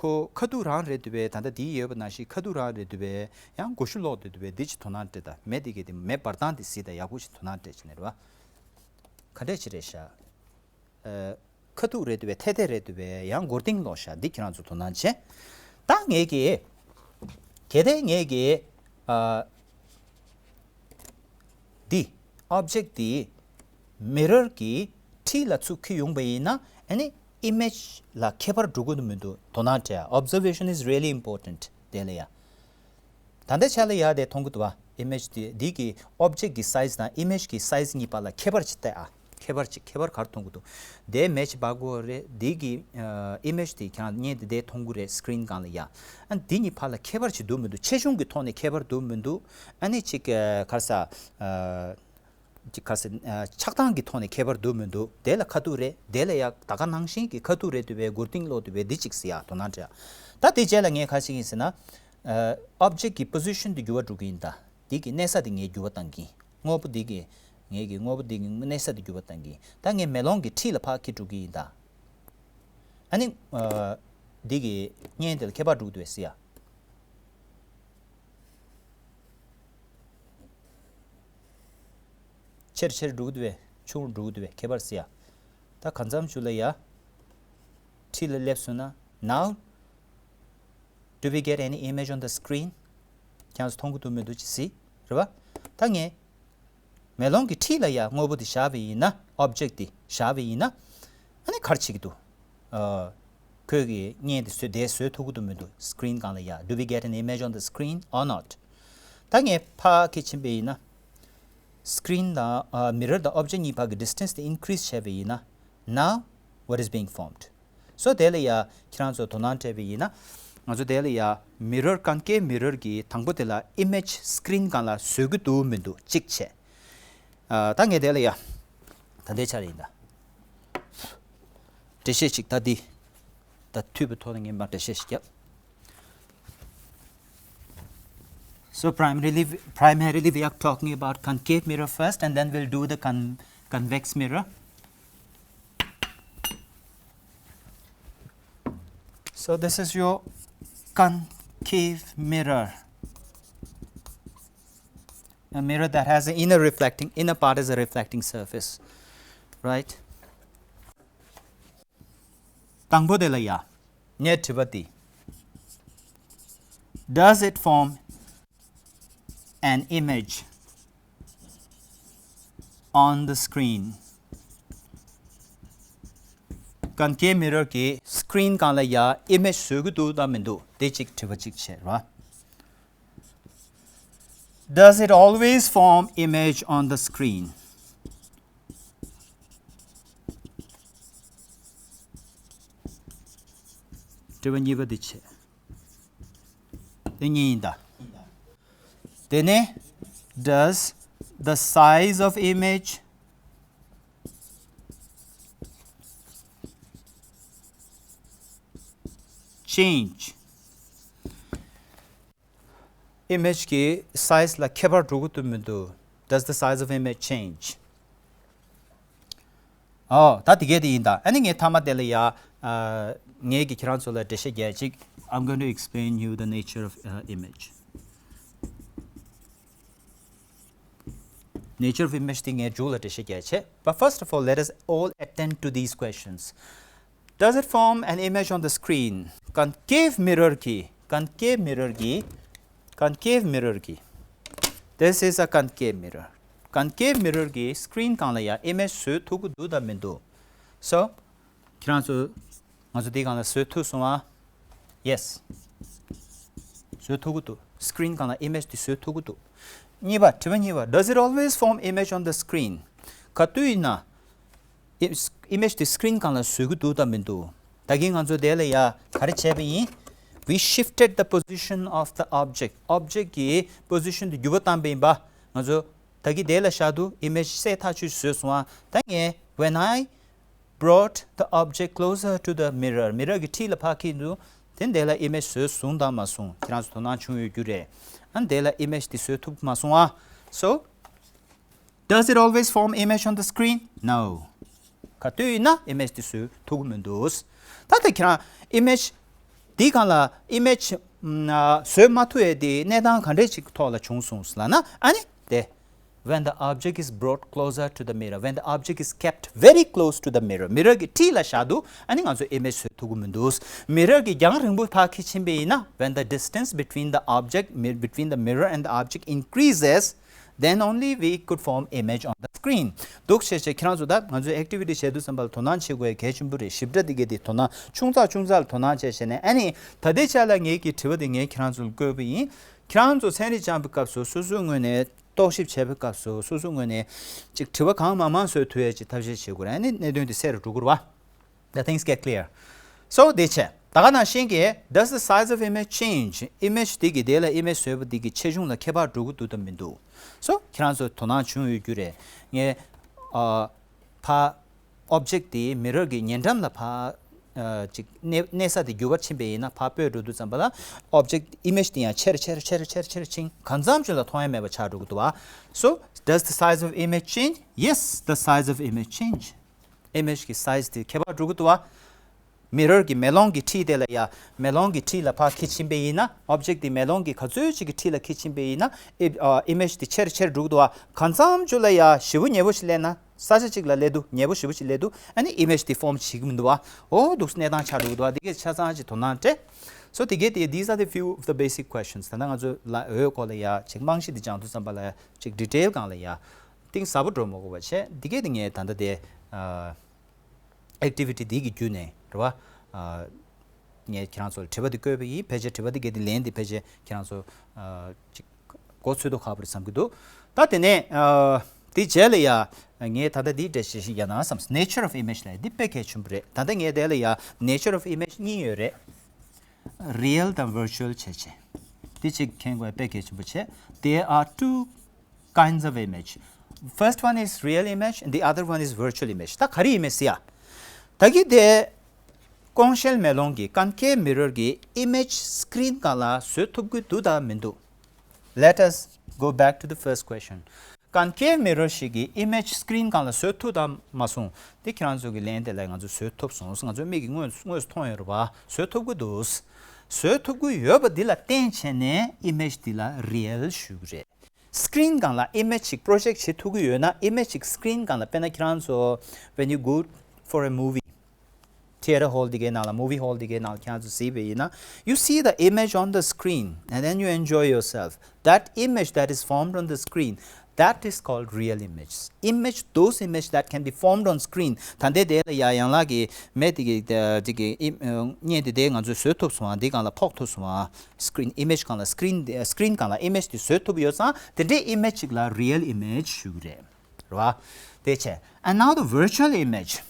ཁོ་ཁ་ཐུག་རང་རེད་འདུག་པས། ད་ལྟ་དེ་ཡོད་པ་ནང་བཞིན་ཁ་ཐུག་རང་རེད་འདུག་པས། ཡང་མགོ་གཞུ་ལོག་འདུག་འདུག་པས། འདི་ཅིག་དོ་སྣང་སྤྲད་ད། མེ་དེ་གས་དེ་མེ་འབར་སྟངས་དེ་གཟིགས་ད། ཡག་པོ་ཞིག་དོ་སྣང་སྤྲད་ཅིག་ནས་རེད་བ། ག་འདྲས་ཅིག་རེད་ཤག་ཨ་ཁ་ཐུག་རེད་འདུག་པས། ཐད་ཐད་རེད་འདུག་པས། ཡང་མགོ་རྟིང་ལོག་ཤག་འདི་ཁྱེད་རང་ཚོ་དོ་སྣང་བྱེད། ད་ངས་ཀྱིས། གལ་ཏེ་ངས་ཀྱིས་ཨ་འདི་object འདི་mirror གི་འཁྲིས་ལ་ཚུར་འཁྱེར་ཡོང་པ་ཡིན་ན། ཨ་ནི་image ལ་ཁྱད་པར་འགྲོ་གི་འདུག་མི་འདུག་དོ་སྣང་སྤྲད། Observation is really important དེ་ལ་ཡ། ད་ལྟའི་ཆ་ལ་ཡ་དེ་མཐོང་གི་འདུག་བ། image དེ་འདི་གི་object གི་size དང་image གི་size གཉིས་བར་ལ་ཁྱད་པར་ཅིག་བལྟས་ཨ། ཁྱད་པར་ཅིག་ཁྱད་པར་ག་རེ་མཐོང་གི་འདུག་དེ་མེ་ཅིག་འབར་གི་ཡོད་རེད། འདི་གི་ཨ་image དེ་ཁྱེད་རང་བརྙན་དེ་དེ་མཐོང་གི་རེད་screen སྒང་ལ་ཡ། ཨ་འདི་གཉིས་བར་ལ་ཁྱད་པར་ཅིག་འདུག་མི་འདུག་ཆེ་ཆུང་གི་ཐོག་ནས་ཁྱད་པར་འདུག་མི་འདུག་ཨ་ནི་ཅིག་ཨ་ག་རེ་ཟ། ཨ་ཅིག་ག་རེ་ཟ། ཨ་ཆགས་སྟངས་ཀྱི་ཐོག་ནས་ཁྱད་པར་འདུག་མི་འདུག་དེ་ལ་ཁ་ཐུག་རེད། དེ་ལ་ཡ་ད་ག་ནང་བཞིན་གྱི་ཁ་ཐུག་རེད་འདུག་པས། མགོ་རྟིང་ལོག་འདུག་པས། འདི་ཅིག་ཟེར་ཡ་དོ་སྣང་སྤྲད་ཡ། ད་དེ་རྗེས་ལ་ངས་ག་རེ་བྱེད་ཀྱི་ཡིན་ཟེར་ན། ཨ་object གི་position དེ་འགྱུར་བ་འགྲོ་གི་ཡིན་ད། འདི་གི་གནས་ས་དེ་ངས་འགྱུར་བ་བཏང་གི་ཡིན། དངོས་པོ་འདི་གི། ངས་ཀྱི་དངོས་པོ་འདི་གི་གནས་ས་དེ་འགྱུར་བ་བཏང་གི་ཡིན། ད་ངས་མེ་ལོང་གི་འཁྲིས་ལ་ཕར་འཁྱེར་འགྲོ་གི་ཡིན་ད། ཨ་ནི་ཨ་འདི་གི་བརྙན་དེ་ལ་ཁྱད་པར་འགྲོ་གི་འདུག་པས་ཟེར་ཡ། ཆེར་ཆེར་འགྲོ་གི་འདུག་པས། ཆུང་རུ་འགྲོ་གི་འདུག་པས། ཁྱད་པར་ཟེར་ཡ། ད་གང་འཚམ་ཞིག་ལ་ཡ། འཁྲིས་ལ་སླེབས་སོང་ན། Now, do we get any image on the screen? ཁྱེད་ཚོ་མཐོང་གི་འདུག་མི་འདུག་ཅིག་གཟིགས། རེད་བ། ད་ངས་མེ་ལོང་གི་འཁྲིས་ལ་ཡ་དངོས་པོ་དེ་བཞག་པ་ཡིན་ན། object དེ་བཞག་པ་ཡིན་ན། ཨ་ནི་ག་རེ་བྱེད་ཀྱི་འདུག་ཨ་ཁོས་ཀྱི་བརྙན་དེ་བཟོས། དེ་བཟོས་ཐུབ་ཀྱི་འདུག་མི་འདུག screen སྒང་ལ་ཡ། Do we get an image on the screen or not? ད་ངས་ཕར་འཁྱེར་ཕྱིན་པ་ཡིན་ན། screen དང་ཨ་mirror དང་object གཉིས་བར་གྱི་distance དེ་increase བྱས་པ་ཡིན་ན། Now what is being formed? So དེ་ལ་ཡ་ཁྱེད་རང་ཚོ་དོ་སྣང་སྤྲད་པ་ཡིན་ན། ང་ཚོ་དེ་ལ་ཡ་mirror, concave mirror གི་དང་པོ་དེ་ལ་image screen སྒང་ལ་བཟོ་གི་འདུག་མི་འདུག་གཅིག་བྱས། ཨ་ད་ངས་དེ་ལ་ཡ། ད་ལྟའི་ཆར་ཡིན་ད། འགྲེལ་བཤད་ཅིག་ད་འདི། ད་འཐུས་པའི་ཐོག་ནས་ངས་མར་འགྲེལ་བཤད་ཞིག་བརྒྱབ། So primarily, primarily we are talking about concave mirror first, and then we'll do the con convex mirror. So this is your concave mirror. A mirror that has an inner reflecting, inner part is a reflecting surface, right? དང་པོ་དེ་ལ་ཡ། ངའི་དྲི་བ་འདི། Does it form an image on the screen? Concave mirror གི་screen སྒང་ལ་ཡ་image བཟོ་གི་འདུག་དང་མི་འདུག་དེ་གཅིག་དྲི་བ་གཅིག་བྱས་ར། Does it always form image on the screen? དྲི་བ་གཉིས་པ་འདི་བྱས། དེ་གཉིས་ཡིན་ད། དེ་ནས། Does the size of image change? Image གི་size ལ་ཁྱད་པར་འགྲོ་གི་འདུག་མི་འདུག Does the size of image change? ཨོ། ད་དེ་གས་དེ་ཡིན་ད། ཨ་ནི་ངས་མཐའ་མ་དེ་ལ་ཡ། ཨ། ངས་ཀྱི་ཁྱེད་རང་ཚོ་ལ་འགྲེལ་བཤད་རྒྱག་ཅིག I'm going to explain you the nature of uh, image. Nature of image དེ་ངས་མཇུག་ལ་འགྲེལ་བཤད་རྒྱག་བྱས། But first of all, let us all attend to these questions. Does it form an image on the screen? Concave mirror གི། Concave mirror གི། Concave mirror གི། This is a concave mirror. Concave mirror གི་screen སྒང་ལ་ཡ་image བཟོ་ཐུབ་ཀྱི་འདུག་དང་མི་འདུག So ཁྱེད་རང་ཚོ། ང་ཚོ་དེའི་སྒང་ལ་བཟོ་ཐུབ་སོང་ཨ། Yes. བཟོ་ཐུབ་ཀྱི་འདུག Screen སྒང་ལ་image དེ་བཟོ་ཐུབ་ཀྱི་འདུག་གཉིས་པ། དྲི་བ་གཉིས་པ། Does it always form image on the screen? ག་དུས་ཡིན་ན། Im- image དེ་screen སྒང་ལ་བཟོ་གི་འདུག་དང་མི་འདུག་ད་གིན་ང་ཚོ་དེ་ལ་ཡ་ག་རེ་བྱས་པ་ཡིན། We shifted the position of the object. Object གི་position དེ་འགྱུར་བ་བཏང་པ་ཡིན་པ། ང་ཚོ་ད་གིན་དེ་ལ་བཞག་འདུག Image གསལ་ཐག་ཆོད་བཟོས་སོང་ཨ། ད་ངས། When I brought the object closer to the mirror. Mirror གི་འཁྲིས་ལ་ཕར་འཁྱེར་འདུག་དེ་འདི་ལ་image བཟོས་སོང་དང་མ་སོང་ཁྱེད་རང་ཚོ་དོ་སྣང་བྱུང་ཡོད་རྒྱུ་རེད། ཨ་འདི་ལ་image དེ་བཟོས་ཐུབ་མ་སོང་ཨ། So, does it always form image on the screen? No. ག་དུས་ཡིན་ན་image དེ་བཟོས་ཐུབ་ཀྱི་མི་འདུག་ད་ལྟ་ཁྱེད་རང་image འདི་སྒང་ལ་image ཨ་བཟོས་མ་ཐུབ་ཡས་དེ་གནས་སྟངས་ག་འདྲས་ཅིག་ཐོག་ལ་བྱུང་སོང་ལབ་ན། ཨ་ནི་དེ། When the object is brought closer to the mirror, when the object is kept very close to the mirror, mirror གི་འཁྲིས་ལ་བཞག་འདུག་ཨ་ནི་ང་ཚོ་image བཟོས་ཐུབ་ཀྱི་མི་འདུག Mirror གི་རྒྱང་རིང་པོ་ཕར་འཁྱེར་ཕྱིན་པ་ཡིན་ན། When the distance between the object, mi- between the mirror and the object increases, then only we could form image on the screen. འདུག་བྱས་བྱས་ཁྱེད་རང་ཚོ་ད་ང་ཚོ་activity བྱེད་དུས་ཙམ་པ་ལ་དོ་སྣང་བྱེད་དགོས་གལ་ཆེན་པོ་རེད། ཞིབ་ཕྲ་འདི་གས་དེ་དོ་སྣང་ཆུང་ཙག་ཆུང་ཙག་ལ་དོ་སྣང་བྱས་བྱས་ནས། ཨ་ནི་ད་ལྟའི་ཆ་ལ་ངེད་ཀྱི་དྲི་བ་དེ་ངས་ཁྱེད་རང་ཚོ་ལ་བཀོད་པ་ཡིན། ཁྱེད་རང་ཚོ་ཚན་རིག་སྦྱངས་པའི་སྐབས་སུ་སོ་སོའི་ངོས་ནས་རྟོག་ཞིབ་བྱས་པའི་སྐབས་སུ་སོ་སོའི་ངོས་ནས་ཅིག་དྲི་བ་གང་མང་མང་བཟོ་ཐུབ་ཡས་ཅིག་ཐབས་ཤེས་བྱེད་དགོས་རེད། ཨ་ནི་གནད་དོན་དེ་གསལ་རུ་འགྲོ་གི་རེད་བ། The things get clear. So དེ་བྱས། ད་ག་ནང་བཞིན་གྱི། Does the size of image change? Image དེ་གི་དེ་ལ་image བཟོས་པ་དེ་གི་ཆེ་ཆུང་ལ་ཁྱད་པར་འགྲོ་གི་འདུག་དང་མི་འདུག So ཁྱེད་རང་ཚོ་དོ་སྣང་བྱུང་ཡོད་རྒྱུ་རེད། ངས་ཨ་ཕ་object དེ་mirror གི་ཉེ་འགྲམ་ལ་ཕ་ཨ་ཅིག་གནས་གནས་ས་དེ་འགྱུར་བ་ཕྱིན་པ་ཡིན་ན། ཕར་སྤོས་འགྲོ་དུས་ཙམ་པ་ལ་object image དེ་ཡང་ཆེར་ཆེར་ཆེར་ཆེར་ཆེར་ཕྱིན། གང་འཚམ་ཅིག་ལ་མཐོང་ཡ་མེད་པ་ཆགས་འགྲོ་གི་འདུག་བ། So, does the size of image change? Yes, the size of image change. Image གི་size དེ་ཁྱད་པར་འགྲོ་གི་འདུག་བ། Mirror གི་མེ་ལོང་གི་འཁྲིས་དེ་ལ་ཡ། མེ་ལོང་གི་འཁྲིས་ལ་ཕར་འཁྱེར་ཕྱིན་པ་ཡིན་ན། Object དེ་མེ་ལོང་གི་ག་ཚོད་ཅིག་གི་འཁྲིས་ལ་འཁྱེར་ཕྱིན་པ་ཡིན་ན། ཨེ་ཨ་image དེ་ཆེར་ཆེར་འགྲོ་གི་འདུག་བ། གང་འཚམ་ཅིག་ལ་ཡ་ཞེ་པོ་ཉེ་པོ་ཞིག་སླེབས་ན། ས་ཆ་གཅིག་ལ་སླེབས་དུས་ཉེ་པོ་ཞེ་པོ་ཞིག་སླེབས་དུས། ཨ་ནི་image དེ་form བྱེད་ཀྱི་མི་འདུག་བ། འོ་འདུག་གནས་སྟངས་ཆགས་འགྲོ་གི་འདུག་བ། འདི་གས་ཆ་ཚང་ཅིག་དོ་སྣང་སྤྲད། So དེ་གས་དེ། These are the few of the basic questions. ད་ལྟ་ང་ཚོ་ལ་འོས་སྐོར་ལ་ཡ་ཅིག་རྨང་གཞི་དེ་སྦྱང་དུས་ཙམ་པ་ལ་ཡ་ཅིག་detail སྒང་ལ་ཡ་གཏིང་ཟབ་པོ་འགྲོ་མ་དགོས་པ་བྱས། འདི་གས་དེ་ངས་ད་ལྟ་དེ་ཨ་activity འདི་གི་བརྒྱུད་ནས་རེད་བ། ཨ་ངས་ཁྱེད་རང་ཚོ་ལ་དྲི་བ་འདི་བཀོད་པ་ཡིན། ཕལ་ཆེར་དྲི་བ་འདི་གས་དེ་ལན་འདི་ཕལ་ཆེར་ཁྱེད་རང་ཚོ་ཨ་ཅིག་གོ་ཚོད་དོ་ཁག་པོ་རེད་བསམ་གྱི་འདུག་ད་དེ་ནས་ཨ་དེ་རྗེས་ལ་ཡ་ངས་ད་ལྟ་འདི་འགྲེལ་བཤད་ཞིག་རྒྱག་ན་བསམ། Nature of image ལབ་འདི་དཔེ་གལ་ཆེན་པོ་རེད། ད་ལྟ་ངས་དེ་ལ་ཡ་nature of image གཉིས་ཡོད་རེད། Real དང་virtual བྱས་བྱས། འདི་གཅིག་མཁྱེན་དགོས་དཔེ་གལ་ཆེན་པོ་བྱས། There are two kinds of image. First one is real image and the other one is virtual image. ད་ག་རེ་image ཟེར་ཡ། ད་གི་དེ་ཀོང་ཤེལ་མེ་ལོང་གི་concave mirror གི་image screen སྒང་ལ་བཟོ་ཐུབ་ཀྱི་འདུག་དང་མི་འདུག Let us go back to the first question. Concave mirror ཞིག་གིས་image screen སྒང་ལ་བཟོ་ཐུབ་དམ་མ་སོང་། དེ་ཁྱེད་རང་ཚོ་གི་ལན་དེ་ལ་ང་ཚོ་བཟོ་ཐུབ་སོང་། ང་ཚོ་མིག་གིས་དངོས་དངོས་སུ་མཐོང་ཡོད་རེད་པ། བཟོ་ཐུབ་ཀྱི་འདུག་བཟོ་ཐུབ་ཀྱི་ཡོད་པ་འདི་ལ་བརྟེན་བྱས་ནས་image འདི་ལ་real ཞུ་གི་རེད། Screen སྒང་ལ་image ཞིག་project བྱེད་ཐུབ་ཀྱི་ཡོད་ན། Image ཞིག་screen སྒང་ལ། དཔེར་ན་ཁྱེད་རང་ཚོ་when you go for a movie, theatre hall དེ་གའི་ནང་ལ། movie hall དེ་གའི་ནང་ལ་ཁྱེད་རང་ཚོ་གཟིགས་པ་ཡིན་ན། You see the image on the screen and then you enjoy yourself. That image that is formed on the screen, that is called real image. Image, those image that can be formed on screen. ད་ལྟའི་དེ་ལ་ཡ་ཡང་ལགས་ཀྱིས་མེད་དེ་གི་དེ་གི་བརྙན་དེ་དེ་ང་ཚོས་བཟོ་ཐུབ་སོང་ཨ། འདི་སྒང་ལ་ཕོག་ཐུབ་སོང་ཨ། screen, image སྒང་ལ། screen, screen སྒང་ལ་image དེ་བཟོ་ཐུབ་ཡོད་ཙང་དེ་འདྲའི་image ཅིག་ལ་real image ཞུ་གི་རེད། རེད་བ། དེ་བྱས། And now the virtual image.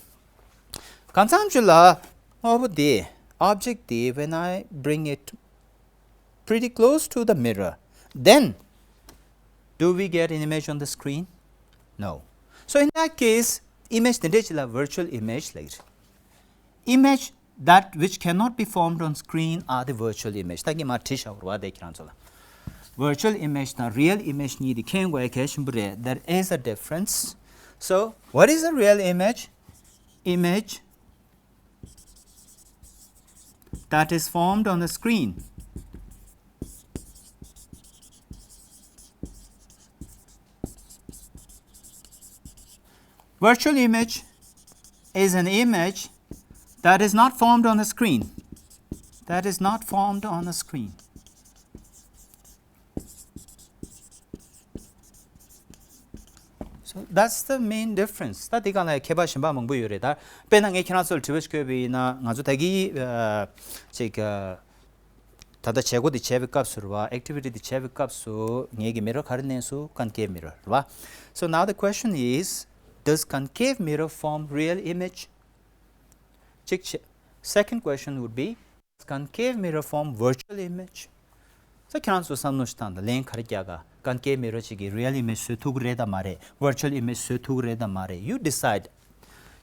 གང་འཚམ་ཅིག་ལ་དངོས་པོ་དེ། object དེ། when I bring it pretty close to the mirror, then do we get an image on the screen? No. So in that case, image དེ་འདྲའི་ཅིག་ལ་virtual image ལབ་ཀྱི་རེད། Image that which cannot be formed on screen are the virtual image. ད་གིན་མར་བྲིས་བཞག་པ་རེད་བ། དེ་ཁྱེད་རང་ཚོ་ལ། Virtual image དང་real image གཉིས་དེ་མཁྱེན་དགོས་ཡ་གལ་ཆེན་པོ་རེད། There is a difference. So, what is a real image? Image that is formed on the screen. Virtual image is an image that is not formed on the screen. That is not formed on the screen. So that's the main difference. ད་དེ་སྒང་ལ་ཁྱད་པར་གཞན་པ་མང་པོ་ཡོད་རེད། ད་དཔེར་ན་ངས་ཁྱེད་རང་ཚོ་ལ་དྲི་བ་ཞིག་བཀོད་པ་ཡིན་ན། ང་ཚོ་ད་གིན་ཨ་ཅིག་ཨ་ད་ལྟ་བྱེད་སྒོ་འདི་བྱེད་པའི་སྐབས་སུ་རེད་བ། activity འདི་བྱེད་པའི་སྐབས་སུ་ངེད་ཀྱིས་mirror ག་རེ་ལེན་སོང་། concave mirror རེད་བ། So now the question is, does concave mirror form real image? གཅིག་བྱས། Second question would be, concave mirror form virtual image. ས། ཁྱེད་རང་ཚོ་བསམ་བློ་ཞིག་བཏང་དང་། ལན་ག་རེ་རྒྱག་ག concave mirror ཅིག་གིས་real image བཟོ་ཐུབ་ཀྱི་རེད་དམ་མ་རེད། virtual image བཟོ་ཐུབ་ཀྱི་རེད་དམ་མ་རེད། You decide.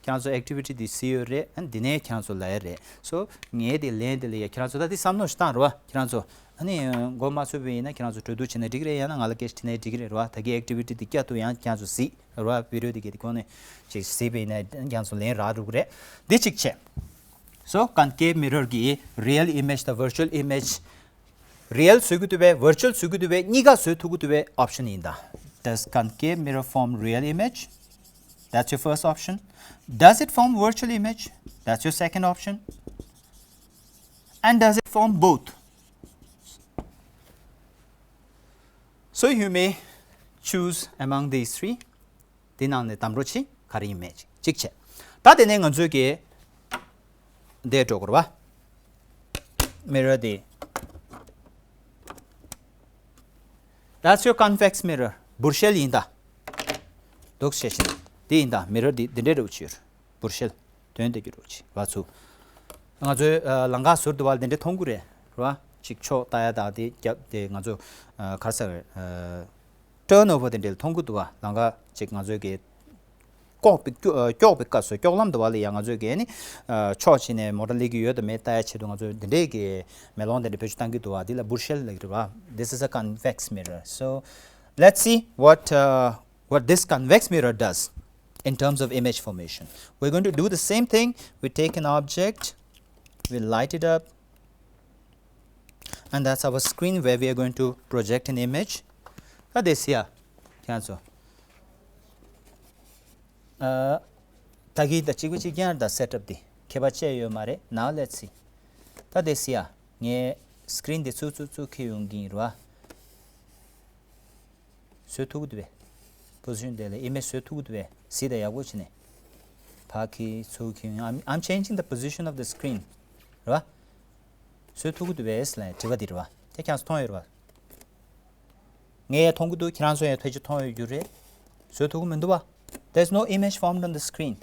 ཁྱེད་རང་ཚོ་activity འདི་གཟིགས་ཡོད་རེད། ཨ་ནི་འདི་ནས་ཁྱེད་རང་ཚོ་ལབ་ཡ་རེད། So ངས་དེ་ལན་དེ་ལ་ཡ། ཁྱེད་རང་ཚོ་ད་དེ་བསམ་བློ་ཞིག་བཏང་རེད་བ། ཁྱེད་རང་ཚོ་ཨ་ནི་མགོ་མ་ཚོད་པ་ཡིན་ན་ཁྱེད་རང་ཚོ་གྲོས་བསྡུར་བྱས་ན་འགྲིག་གི་རེད། ཡང་ན་ང་ལ་སྐད་ཆ་དྲིས་ན་འགྲིག་གི་རེད་བ། ད་གིན་activity འདི་བསྐྱར་དུ་ཡང་ཁྱེད་རང་ཚོ་གཟིགས། རེད་བ། video འདི་གའི་དེ་གོང་ནས་ཅིག་གཟིགས་པ་ཡིན་ན་ཁྱེད་རང་ཚོ་ལན་རག་འགྲོ་གི་རེད། འདི་གཅིག་བྱས། So concave mirror གིས་real image དང་virtual image། real བཟོ་གི་འདུག་པས། virtual བཟོ་གི་འདུག་པས། གཉིས་ཀ་བཟོ་ཐུབ་ཀྱི་འདུག་པས། option ཡིན་ད། Does concave mirror form real image? That's your first option. Does it form virtual image? That's your second option. And does it form both? So you may choose among these three. དེ་ནང་ནས་དམ་འགྲོ་ཆེ་ག་རེ་ཡིན་མེད་ཅིག་གཅིག་བྱས། ད་དེ་ནས་ང་ཚོས་ཀྱི་འདས་འགྲོ་དགོས་རེད་བ། mirror དེ། That's your convex mirror. འབུར་ཤེལ་ཡིན་ད། འདུག་བྱས་ཤིང་དེ་ཡིན་ད། mirror དེ་འདི་འདྲའི་འདྲ་བོ་ཅིག་ཡོད་རེད། འབུར་ཤེལ། དོན་དེ་གྱུར་རོགས་གྱིས་ར་ཚུ། ང་ཚོའི་ཨ་ལམ་ཁ་ཟུར་དུ་བ་ལ་དེ་འདྲ་མཐོང་གི་རེད་ར། ཅིག་ཕྱོགས་ལྟ་ཡ་དང་དེ་རྒྱབ་དེ་ང་ཚོ་ཨ་ག་རེ་ཟེར། ཨ་turnover དེ་འདྲ་ལ་མཐོང་གི་འདུག་བ། ལམ་ཁ་ཅིག་ང་ཚོའི་གི་ཀྱོག་པའི་ཀྱོ་ཨ་ཀྱོག་པའི་སྐབས་སུ། ཀྱོག་ལམ་དུ་བ་ལ་ཡ་ང་ཚོའི་གི་ནི་ཨ་ཕྱོགས་ཕྱིན་ནས་མོ་ཊ་སླེབས་ཀྱི་ཡོད་དང་མེད་ལྟ་ཡ་ཆེད་དུ་ང་ཚོ་དེ་འདྲའི་གི་མེ་ལོང་དེ་འདྲ་བེད་སྤྱོད་བཏང་གི་འདུག་བ། འདི་ལ་འབུར་ཤེལ་ལབ་ཀྱི་རེད་བ། This is a convex mirror. So let's see what uh, what this convex mirror does in terms of image formation. We're going to do the same thing. We take an object, we light it up, and that's our screen where we are going to project an image. ད་དེ་སི་ཡ། ཁྱེད་ཚོ། ཨ་ད་གིན་ད་གཅིག་པ་གཅིག་རྐྱང་རེད་ད། སེ་ཊབ་དེ་ཁྱད་པར་ཅི་ཡང་ཡོད་མ་རེད། Now let's see. ད་དེ་སི་ཡ། ངས་སི་ཀི་རིན་དེ་ཚུར་ཚུར་ཚུར་འཁྱེར་ཡོང་གི་ཡིན་ར། བཟོ་ཐུབ་ཀྱི་འདུག་པས། པོ་སི་ཤན་དེ་ལ་ཨི་མེཇ་བཟོ་ཐུབ་ཀྱི་འདུག་པས། གཟིགས་དང་། ཡག་པོ་བྱས་ནས་ཕར་འཁྱེར་ཚུར་འཁྱེར། I'm, I'm changing the position of the screen. རེད་བ། བཟོ་ཐུབ་ཀྱི་འདུག་པས་ལབ་དྲི་བ་འདི་རེད་བ། དེ་ཁྱེད་ཚོ་མཐོང་ཡོད་རེད་བ། ངས་ཡང་མཐོང་གི་འདུག་ཁྱེད་རང་ཚོ་ཡང་ཕལ་ཆེར་མཐོང་ཡོད་རྒྱུ་རེད། བཟོ་ཐུབ་ཀྱི་མི་འདུག་བ། There's no image formed on the screen.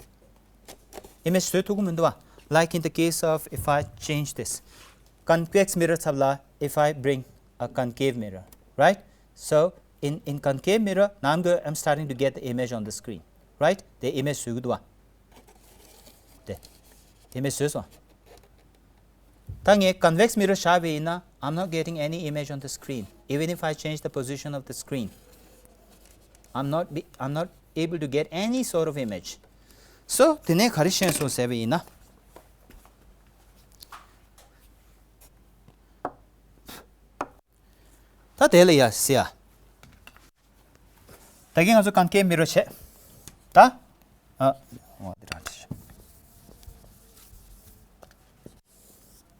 ཨི་མེཇ་བཟོ་ཐུབ་ཀྱི་མི་འདུག་བ། Like in the case of, if I change this, convex mirror ཚབ་ལ། If I bring a concave mirror, right? So in, in concave mirror, now I'm, go, I'm starting to get the image on the screen, right? དེ་ཨི་མེཇ་བཟོ་གི་འདུག་བ། དེ་ཨི་མེཇ་བཟོས་སོང་། ད་ངས་convex mirror བཞག་པ་ཡིན་ན། I'm not getting any image on the screen. Even if I change the position of the screen, I'm not be, I'm not able to get any sort of image. So དེ་ནས་ག་རེ་ཤེས་སོང་ཟེར་བ་ཡིན་ན། ད་དེ་ལ་ཡ་ཟེར་ཡ། ད་གིན་ང་ཚོ་concave mirror བྱས། ད། ཨ། འོ་འདི་རང་བྱས།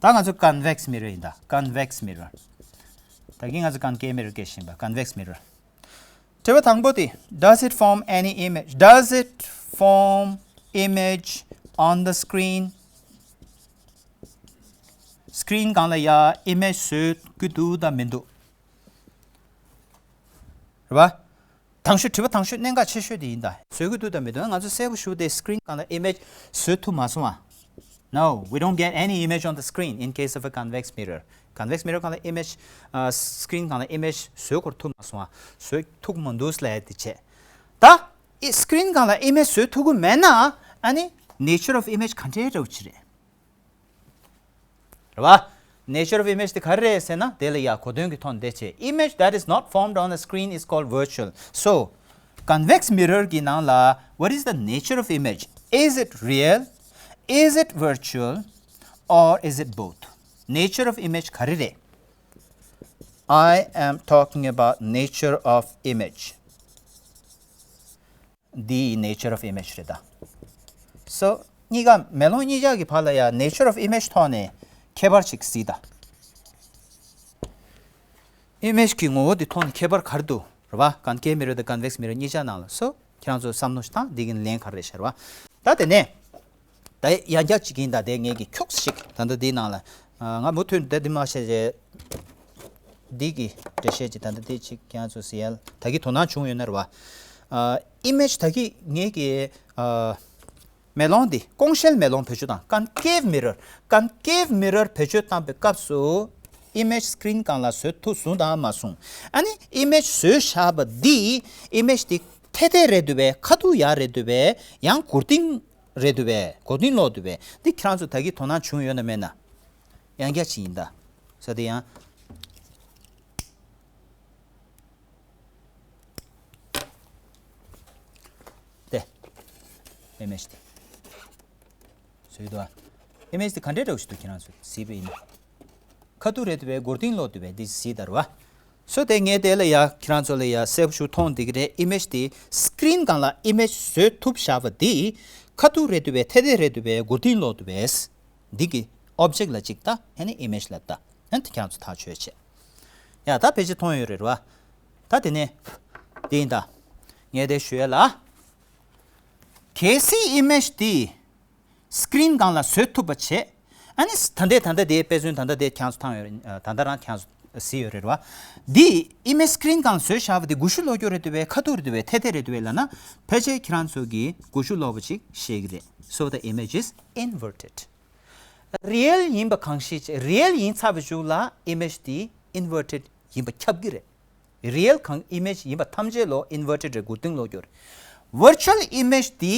ད་ང་ཚོ་convex mirror ཡིན་ད། convex mirror། ད་གིན་ང་ཚོ་concave mirror སྐད་བཤད་པ། convex mirror། དྲི་བ་དང་པོ་དེ། Does it form any image? Does it form image on the screen? Screen སྒང་ལ་ཡ་image བཟོས་ཀྱི་འདུག་དང་མི་འདུག་རེད་པ། དང་ཤོས། དྲི་བ་དང་ཤོས་གནད་འགག་ཆེ་ཤོས་དེ་ཡིན་ད། བཟོས་ཀྱི་འདུག་དང་མི་འདུག་ང་ཚོ་གསལ་པོ་ཞུ་སྟེ་screen སྒང་ལ་image བཟོས་ཐུབ་མ་སོང་ཨ། No, we don't get any image on the screen in case of a convex mirror. Convex mirror སྒང་ལ་image ཨ། screen སྒང་ལ་image བཟོས་འཁོར་ཐུབ་མ་སོང་ཨ། བཟོས་ཐུབ་མ་འདུག་ལབ་ཡ་དེ་བྱས། ད་ཨི་screen སྒང་ལ་image བཟོས་ཐུབ་ཀྱི་མེད་ན་ཨ་ནི་nature of image ག་འདྲའི་འདྲ་བོ་ཅིག་རེད། རེད་བ། Nature of image དེ་ག་རེ་རེད་ཟེར་ན་དེ་ལ་ཡ་གོ་དོན་གྱི་ཐོག་ནས་འདི་བྱས། Image that is not formed on a screen is called virtual. So, convex mirror གི་ནང་ལ། What is the nature of image? Is it real? Is it virtual? Or is it both? Nature of image ག་རེ་རེད། I am talking about nature of image. འདིའི་nature of image རེད་ད། So གཉིས་ཀ་མེ་ལོང་གཉིས་ཆ་གི་བར་ལ་ཡ་nature of image ཐོག་ནས་ཁྱད་པར་ཅིག་གཟིགས་ད། Image གི་ངོ་བོ་འདི་ཐོག་ནས་ཁྱད་པར་ག་རེ་འདུག་རེད་བ། Concave mirror དང་convex mirror གཉིས་ཆ་ནང་ལ། So ཁྱེད་རང་ཚོ་བསམ་བློ་ཞིག་བཏང་། འདི་གི་ལན་ག་རེ་རེད་ཤར་བ། ད་དེ་ནས། ད་ཡང་བསྐྱར་ཅིག་ཡིན་ད། དེ་ངས་ཀྱི་ཁྱུག་ཞིག་ད་ལྟ་འདིའི་ནང་ལ། ང་མུ་མཐུད་དེ་འདི་མ་བཤད་རྗེས། འདི་གི་འགྲེལ་བཤད་ཅིག་ད་ལྟ་འདི་ཅིག་ཁྱེད་རང་ཚོ་གཟིགས་ཡ་ད་གི་དོ་སྣང་བྱུང་ཡོད་ན་རེད་བ། Image ད་གི་ངས་ཀྱི་མེ་ལོང་འདི། ཀོང་ཤེལ་མེ་ལོང་བེད་སྤྱོད་བཏང་། Concave mirror། Concave mirror བེད་སྤྱོད་བཏང་པའི་སྐབས་སུ། Image screen སྒང་ལ་བཟོས་ཐུབ་སོང་དང་མ་སོང་། ཨ་ནི་image བཟོས་བཞག་པ་འདི། Image འདི་ཐད་ཐད་རེད་འདུག་པས། ཁ་ཐུག་ཡག་རེད་འདུག་པས། ཡང་མགོ་རྟིང་རེད་འདུག་པས། མགོ་རྟིང་ལོག་འདུག་པས། འདི་ཁྱེད་རང་ཚོ་ད་གི་དོ་སྣང་བྱུང་ཡོད་ན་མེད་ན། ཡང་བསྐྱར་ཅིག་ཡིན་ད། ས་དེ་ཡང་། དེ། Image དེ། བཟོས་འདུག་ཨ། Image དེ་ག་འདྲའི་འདྲ་བོ་ཞིག་འདུག་ཁྱེད་རང་ཚོ་གཟིགས་པ་ཡིན་ན། ཁ་ཐུག་རེད་འདུག་པས། མགོ་རྟིང་ལོག་འདུག་པས། འདི་གཟིགས་ད་རེད་བ། So དེ་ངས་དེ་ལ་ཡ་ཁྱེད་རང་ཚོ་ལ་ཡ་གསལ་པོ་ཞིག་མཐོང་བསྡད་ཀྱི་རེད། Image དེ་screen སྒང་ལ་image བཟོས་ཐུབ་བཞག་པ་འདི། ཁ་ཐུག་རེད་འདུག་པས། ཐད་ཐད་རེད་འདུག་པས། མགོ་རྟིང་ལོག་འདུག་པས། འདི་གི་object ལ་གཅིག་ལྟ། ཨ་ནི་image ལ་ལྟ། ཨ་ནི་དེ་ཁྱེད་རང་ཚོ་ཐག་ཆོད་བྱས། ཡ་ད་ཕལ་ཆེར་མཐོང་ཡོད་རེད་བ། ད་དེ་ནས། དེ་ཡིན་ད། ངས་དེ་ཞུ་ཡ་ལ། གལ་སྲིད་image དེ་screen སྒང་ལ་བཟོས་ཐུབ་པ་བྱས། ཨ་ནི་ད་ལྟའི་ད་ལྟ་དེའི་དཔེ་མཚོན་ད་ལྟ་དེ་ཁྱེད་རང་ཚོ་ཐང་ཡོད་རེད། ད་ལྟ་རང་ཁྱེད་རང་ཚོ་གཟིགས་ཡོད་རེད་བ། འདི་image screen སྒང་ལ་བཟོས་བཞག་པ་དེ་མགོ་གཞུག་ལོག་རྒྱུ་རེད་འདུག་པས། ཁ་ཐུག་རེད་འདུག་པས། ཐད་ཐད་རེད་འདུག་པས་ལབ་ན། ཕལ་ཆེར་ཁྱེད་རང་ཚོ་གིས་མགོ་གཞུག་ལོག་པ་ཅིག་ཤེས་ཀྱི་རེད། So the image is inverted. Real ཡིན་པ་གང་ཞིག་བྱས། Real ཡིན་ཚར་བའི་གཞུག་ལ་image དེ་inverted ཡིན་པ་ཁྱབ་ཀྱི་རེད། Real གང་image ཡིན་པ་ཐམས་ཅད་ལོ་inverted རེད། མགོ་རྟིང་ལོག་རྒྱུ་རེད། Virtual image དེ་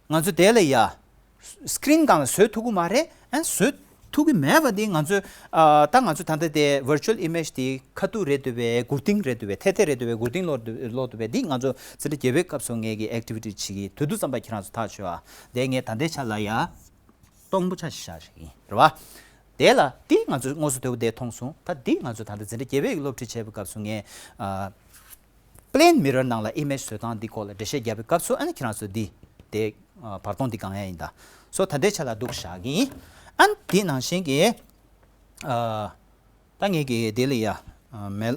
ང་ཚོ་དེ་ལ་ཡ་screen སྒང་ལ་བཟོས་ཐུབ་ཀྱི་མ་རེད། ཨ་བཟོས་ཐུབ་ཀྱི་མེད་པ་དེ་ང་ཚོས་ཨ་ད་ང་ཚོ་ད་ལྟ་དེ་virtual image དེ་ཁ་ཐུག་རེད་འདུག་པས། མགོ་རྟིང་རེད་འདུག་པས། ཐད་ཐད་རེད་འདུག་པས། མགོ་རྟིང་ལོག་ལོག་འདུག་པས། འདི་ང་ཚོ་འཛིན་གྲྭ་བརྒྱད་པའི་སྐབས་སུ་ངས་ཀྱི་activity བྱེད་ཀྱི་དུས་དུས་ཙམ་པ་ཁྱེད་རང་ཚོ་ཐག་ཆོད་ཨ། དེ་ངས་ད་ལྟའི་ཆ་ལ་ཡ། སྟོང་པོ་ཆ་ཞིག་བཞག་ཞིག་ཡིན་རེད་བ། དེ་ལ་དེ་ང་ཚོས་དངོས་སུ་དེ་བོ་དེ་མཐོང་སོང་། ད་དེ་ང་ཚོ་ད་ལྟ་འཛིན་གྲྭ་བརྒྱད་པའི་སློབ་ཁྲིད་བྱེད་པའི་སྐབས་སུ་ངས་ཨ། Plane mirror ནང་ལ་image བཟོ་སྟངས་འདི་སྐོར་ལ་འགྲེལ་བཤད་རྒྱབ་པའི་སྐབས་སུ། ཨ་ནི་ཁྱེད་རང་ཚོ་འདི་དེ་ཨ་བར་སྟོང་འདི་གང་ཡང་ཡིན་ད། So ད་ལྟའི་ཆ་ལ་འདུག་བཞག་གི་ཡིན། ཨ་ནི་དེ་ནང་བཞིན་གྱི་ཨ། ད་ངས་ཀྱི་དེ་ལ་ཡ། མེ་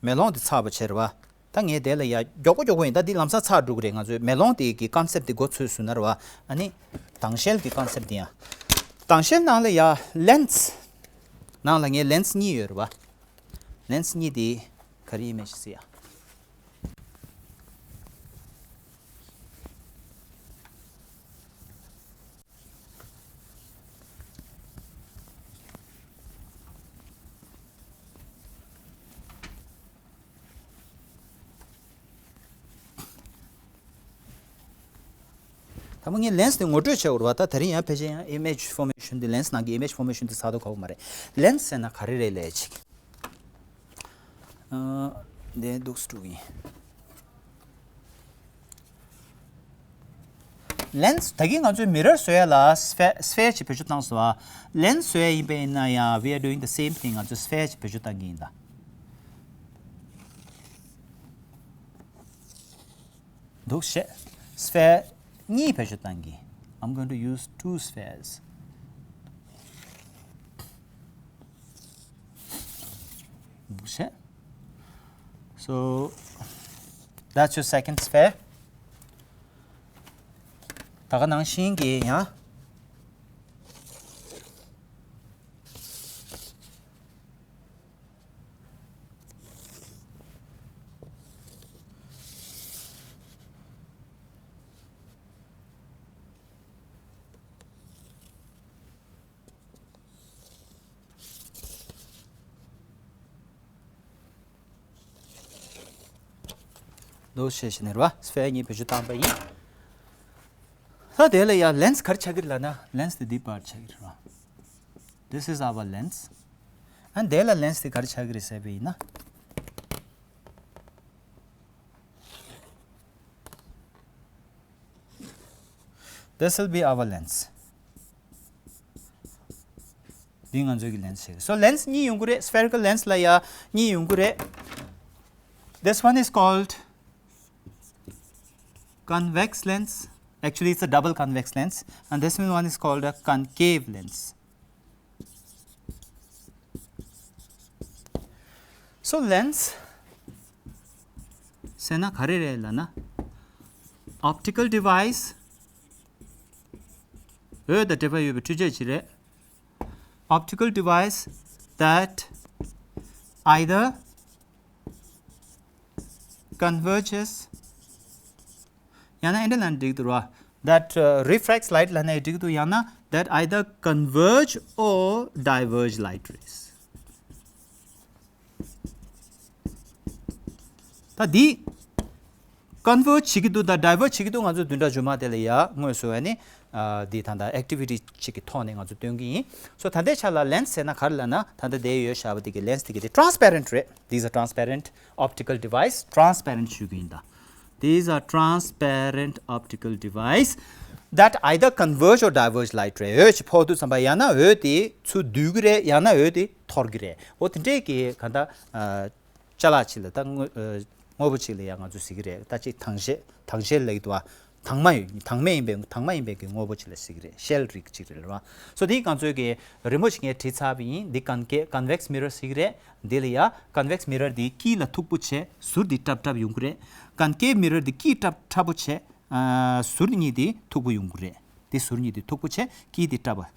མེ་ལོང་དེ་ཚར་བ་བྱས་རེད་བ། ད་ངས་དེ་ལ་ཡ་མགྱོགས་པོ་མགྱོགས་པོ་ཡིན། ད་འདི་ལམ་སང་ཚར་འགྲོ་གི་རེད། ང་ཚོའི་མེ་ལོང་དེ་གི་concept དེ་མགོ་ཚོས་སོང་ན་རེད་བ། ཨ་ནི་དྭངས་ཤེལ་གྱི་concept དེ་ཡང་། དྭངས་ཤེལ་ནང་ལ་ཡ་lens ནང་ལ་ངས་lens གཉིས་ཡོད་རེད་བ། Lens གཉིས་དེ་ག་རེ་image ཟེར་ཡ། ད་མ་ངས་ལེན་སི་དེ་ངོ་སྤྲོད་བྱས་ཡོད་རེད་བ། ད་དེ་རིང་ཡང་ཕལ་ཆེར་ཡང་ཨི་མེཇ་ཕོར་མེ་ཤོན་དེ་ལེན་སི་ནང་གི་ཨི་མེཇ་ཕོར་མེ་ཤོན་དེ་ཚར་དུ་གོ་གི་མ་རེད། ལེན་སི་ཟེར་ན་ག་རེ་རེད་ལབ་ཅིག་འདི་འདུག་སེ་འགྲོ་གི་ཡིན། ལེན་སི་ད་གིན་ང་ཚོས་མི་རར་བཟོ་ཡ་ལ་སི་ཕེ་སི་ཕེར་ཅིག་བེད་སྤྱོད་བཏང་སོང་བ། ལེན་སི་བཟོ་ཡ་ཡིན་པ་ཡིན་ན་ཡང་we are doing the same thing. ང་ཚོས་སི་ཕེར་ཅིག་བེད་སྤྱོད་བཏང་གི་ཡིན་ད། འདུག་བྱས། སི་ཕེར་གཉིས་བེད་སྤྱོད་བཏང་གི I'm going to use two spheres. འདུག་བྱས། So that's your second sphere. ད་ག་ནང་བཞིན་གྱི་ཡང་། འདུག་བྱས་བྱས་ནས་རེད་བ། སི་ཕེར་གཉིས་བེད་སྤྱོད་བཏང་པ་ཡིན། ད་དེ་ལ་ཡང་ལེན་སི་ག་རེ་ཆགས་ཀྱི་རེད་ལབ་ན་ལེན་སི་དེ་འདི་པར་ཆགས་ཀྱི་རེད་བ། This is our lens. ཨ་དེ་ལ་ལེན་སི་དེ་ག་རེ་ཆགས་ཀྱི་རེད་ཟེར་བ་ཡིན་ན། This will be our lens. འདི་ང་ཚོའི་གི་ལེན་སི་ཞིག So lens གཉིས་ཡོང་གི་རེད། Spherical lens ལ་ཡ་གཉིས་ཡོང་གི་རེད། This one is called convex lens. Actually, it's a double convex lens. And this one is called a concave lens. So lens ཟེར་ན་ག་རེ་རེད་ལབ་ན། Optical device. འོད་དང་འབྲེལ་བ་ཡོད་པའི་འཕྲུལ་ཆས་ཅིག་རེད། Optical device that either converges. ཡང་ན་ཨེ་འདྲ་ལབ་ན་འགྲིག་འདུག་ར། That uh, refracts light ལབ་ན་འགྲིག་འདུག་ཡང་ན་that either converge or diverge light rays. ད་འདི་converge བྱེད་ཀྱི་འདུག་དང་divert བྱེད་ཀྱི་འདུག་ང་ཚོ་བདུན་ཕྲག་མཇུག་མ་དེ་ལ་ཡ་དངོས་སུ་ཨ་ནི་འདི་ད་ལྟ་activity གཅིག་གི་ཐོག་ནས་ང་ཚོ་སྟོན་གྱི་ཡིན། So ད་ལྟའི་ཆ་ལ་lens ཟེར་ན་ག་རེ་ལབ་ན། ད་ལྟ་དེ་ཡོད་བཞག་པ་དེ་གི་lens དེ་གི་དེ་transparent རེད། These are transparent optical device. Transparent ཞུ་གི་ཡིན་ད། These are transparent optical device that either converge or diverge light ray. འོད་ཅིག་ཕོག་དུས་ཙམ་པ་ཡང་ན་འོད་དེ་ཚུར་བསྡུ་གི་རེད། ཡང་ན་འོད་དེ་འཐོར་གི་རེད། འོ་དེ་འདྲས་ཀྱི་ག་ད་ཅ་ལག་ཅིག་ལ་ད་དངོས་དངོས་པོ་ཅིག་ལ་ཡང་ང་ཚོས་ཟེར་གི་རེད། ད་ཅིག་དྭངས་ཤེལ་དྭངས་ཤེལ་ལབ་ཀྱི་འདུག་བ། དྭངས་མ་ཡོད། དྭངས་མ་ཡིན་པའི་དྭངས་མ་ཡིན་པའི་གི་དངོས་པོ་ཅིག་ལ་ཟེར་གི་རེད། ཤེལ་རིགས་ཅིག་རེད་རེད་བ། So དེ་ང་ཚོའི་གི་རི་མོ་ཞིག་ངས་བྲིས་ཚར་བ་ཡིན། འདི་གན་ཀེ་convex mirror ཟེར་གི་རེད། འདི་ལ་ཡ་convex mirror འདི་དཀྱིལ་ལ་མཐུག་པོ་བྱས། ཟུར་འདི་ཀྲབ་ཀྲབ་ཡོང་གི་རེད། གན་ཀེ་mirror འདི་དཀྱིལ་ཀྲབ་ཀྲབ་པོ་བྱས། ཨ་ཟུར་གཉིས་འདི་མཐུག་པོ་ཡོང་གི་རེད། འདི་ཟུར་གཉིས་འདི་མཐུག་པོ་བྱས། དཀྱིལ་འདི་ཀྲབ་པ།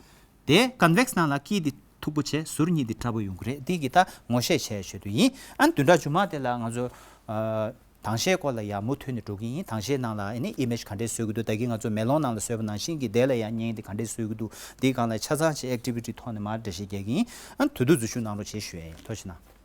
དེ་convex ནང་ལ་དཀྱིལ་འདི་མཐུག་པོ་བྱས། ཟུར་གཉིས་འདི་ཀྲབ་པོ་ཡོང་གི་རེད། འདི་གི་ད་ངོ་ཤེས་བྱས་ཆེད་དུ་ཡིན། ཨ་ནི་བདུན་ཕྲག་མཇུག་མ་དེ་ལ་ང་ཚོ་ཨ་དྭངས་ཤེལ་སྐོར་ལ་ཡ་མུ་མཐུད་ནས་འགྲོ་གི་ཡིན། དྭངས་ཤེལ་ནང་ལ་ཨ་ནི་image ག་འདྲས་བཟོ་གི་འདུག་ད་གིན་ང་ཚོ་མེ་ལོང་ནང་ལ་བཟོས་པ་ནང་བཞིན་གྱི་དེ་ལ་ཡ་བརྙན་འདི་ག་འདྲས་བཟོ་གི་འདུག་འདིའི་སྒང་ལ་ཆ་ཚང་ཅིག་activity ཐོག་ནས་མར་འགྲེལ་བཤད་རྒྱག་གི་ཡིན། ཨ་ནི་དུས་ཐུང་འཛུལ་ཞུགས་གནང་རོགས་བྱེད་ཞུ་ཡ་ཡིན། ཐུགས་རྗེ་གནང་།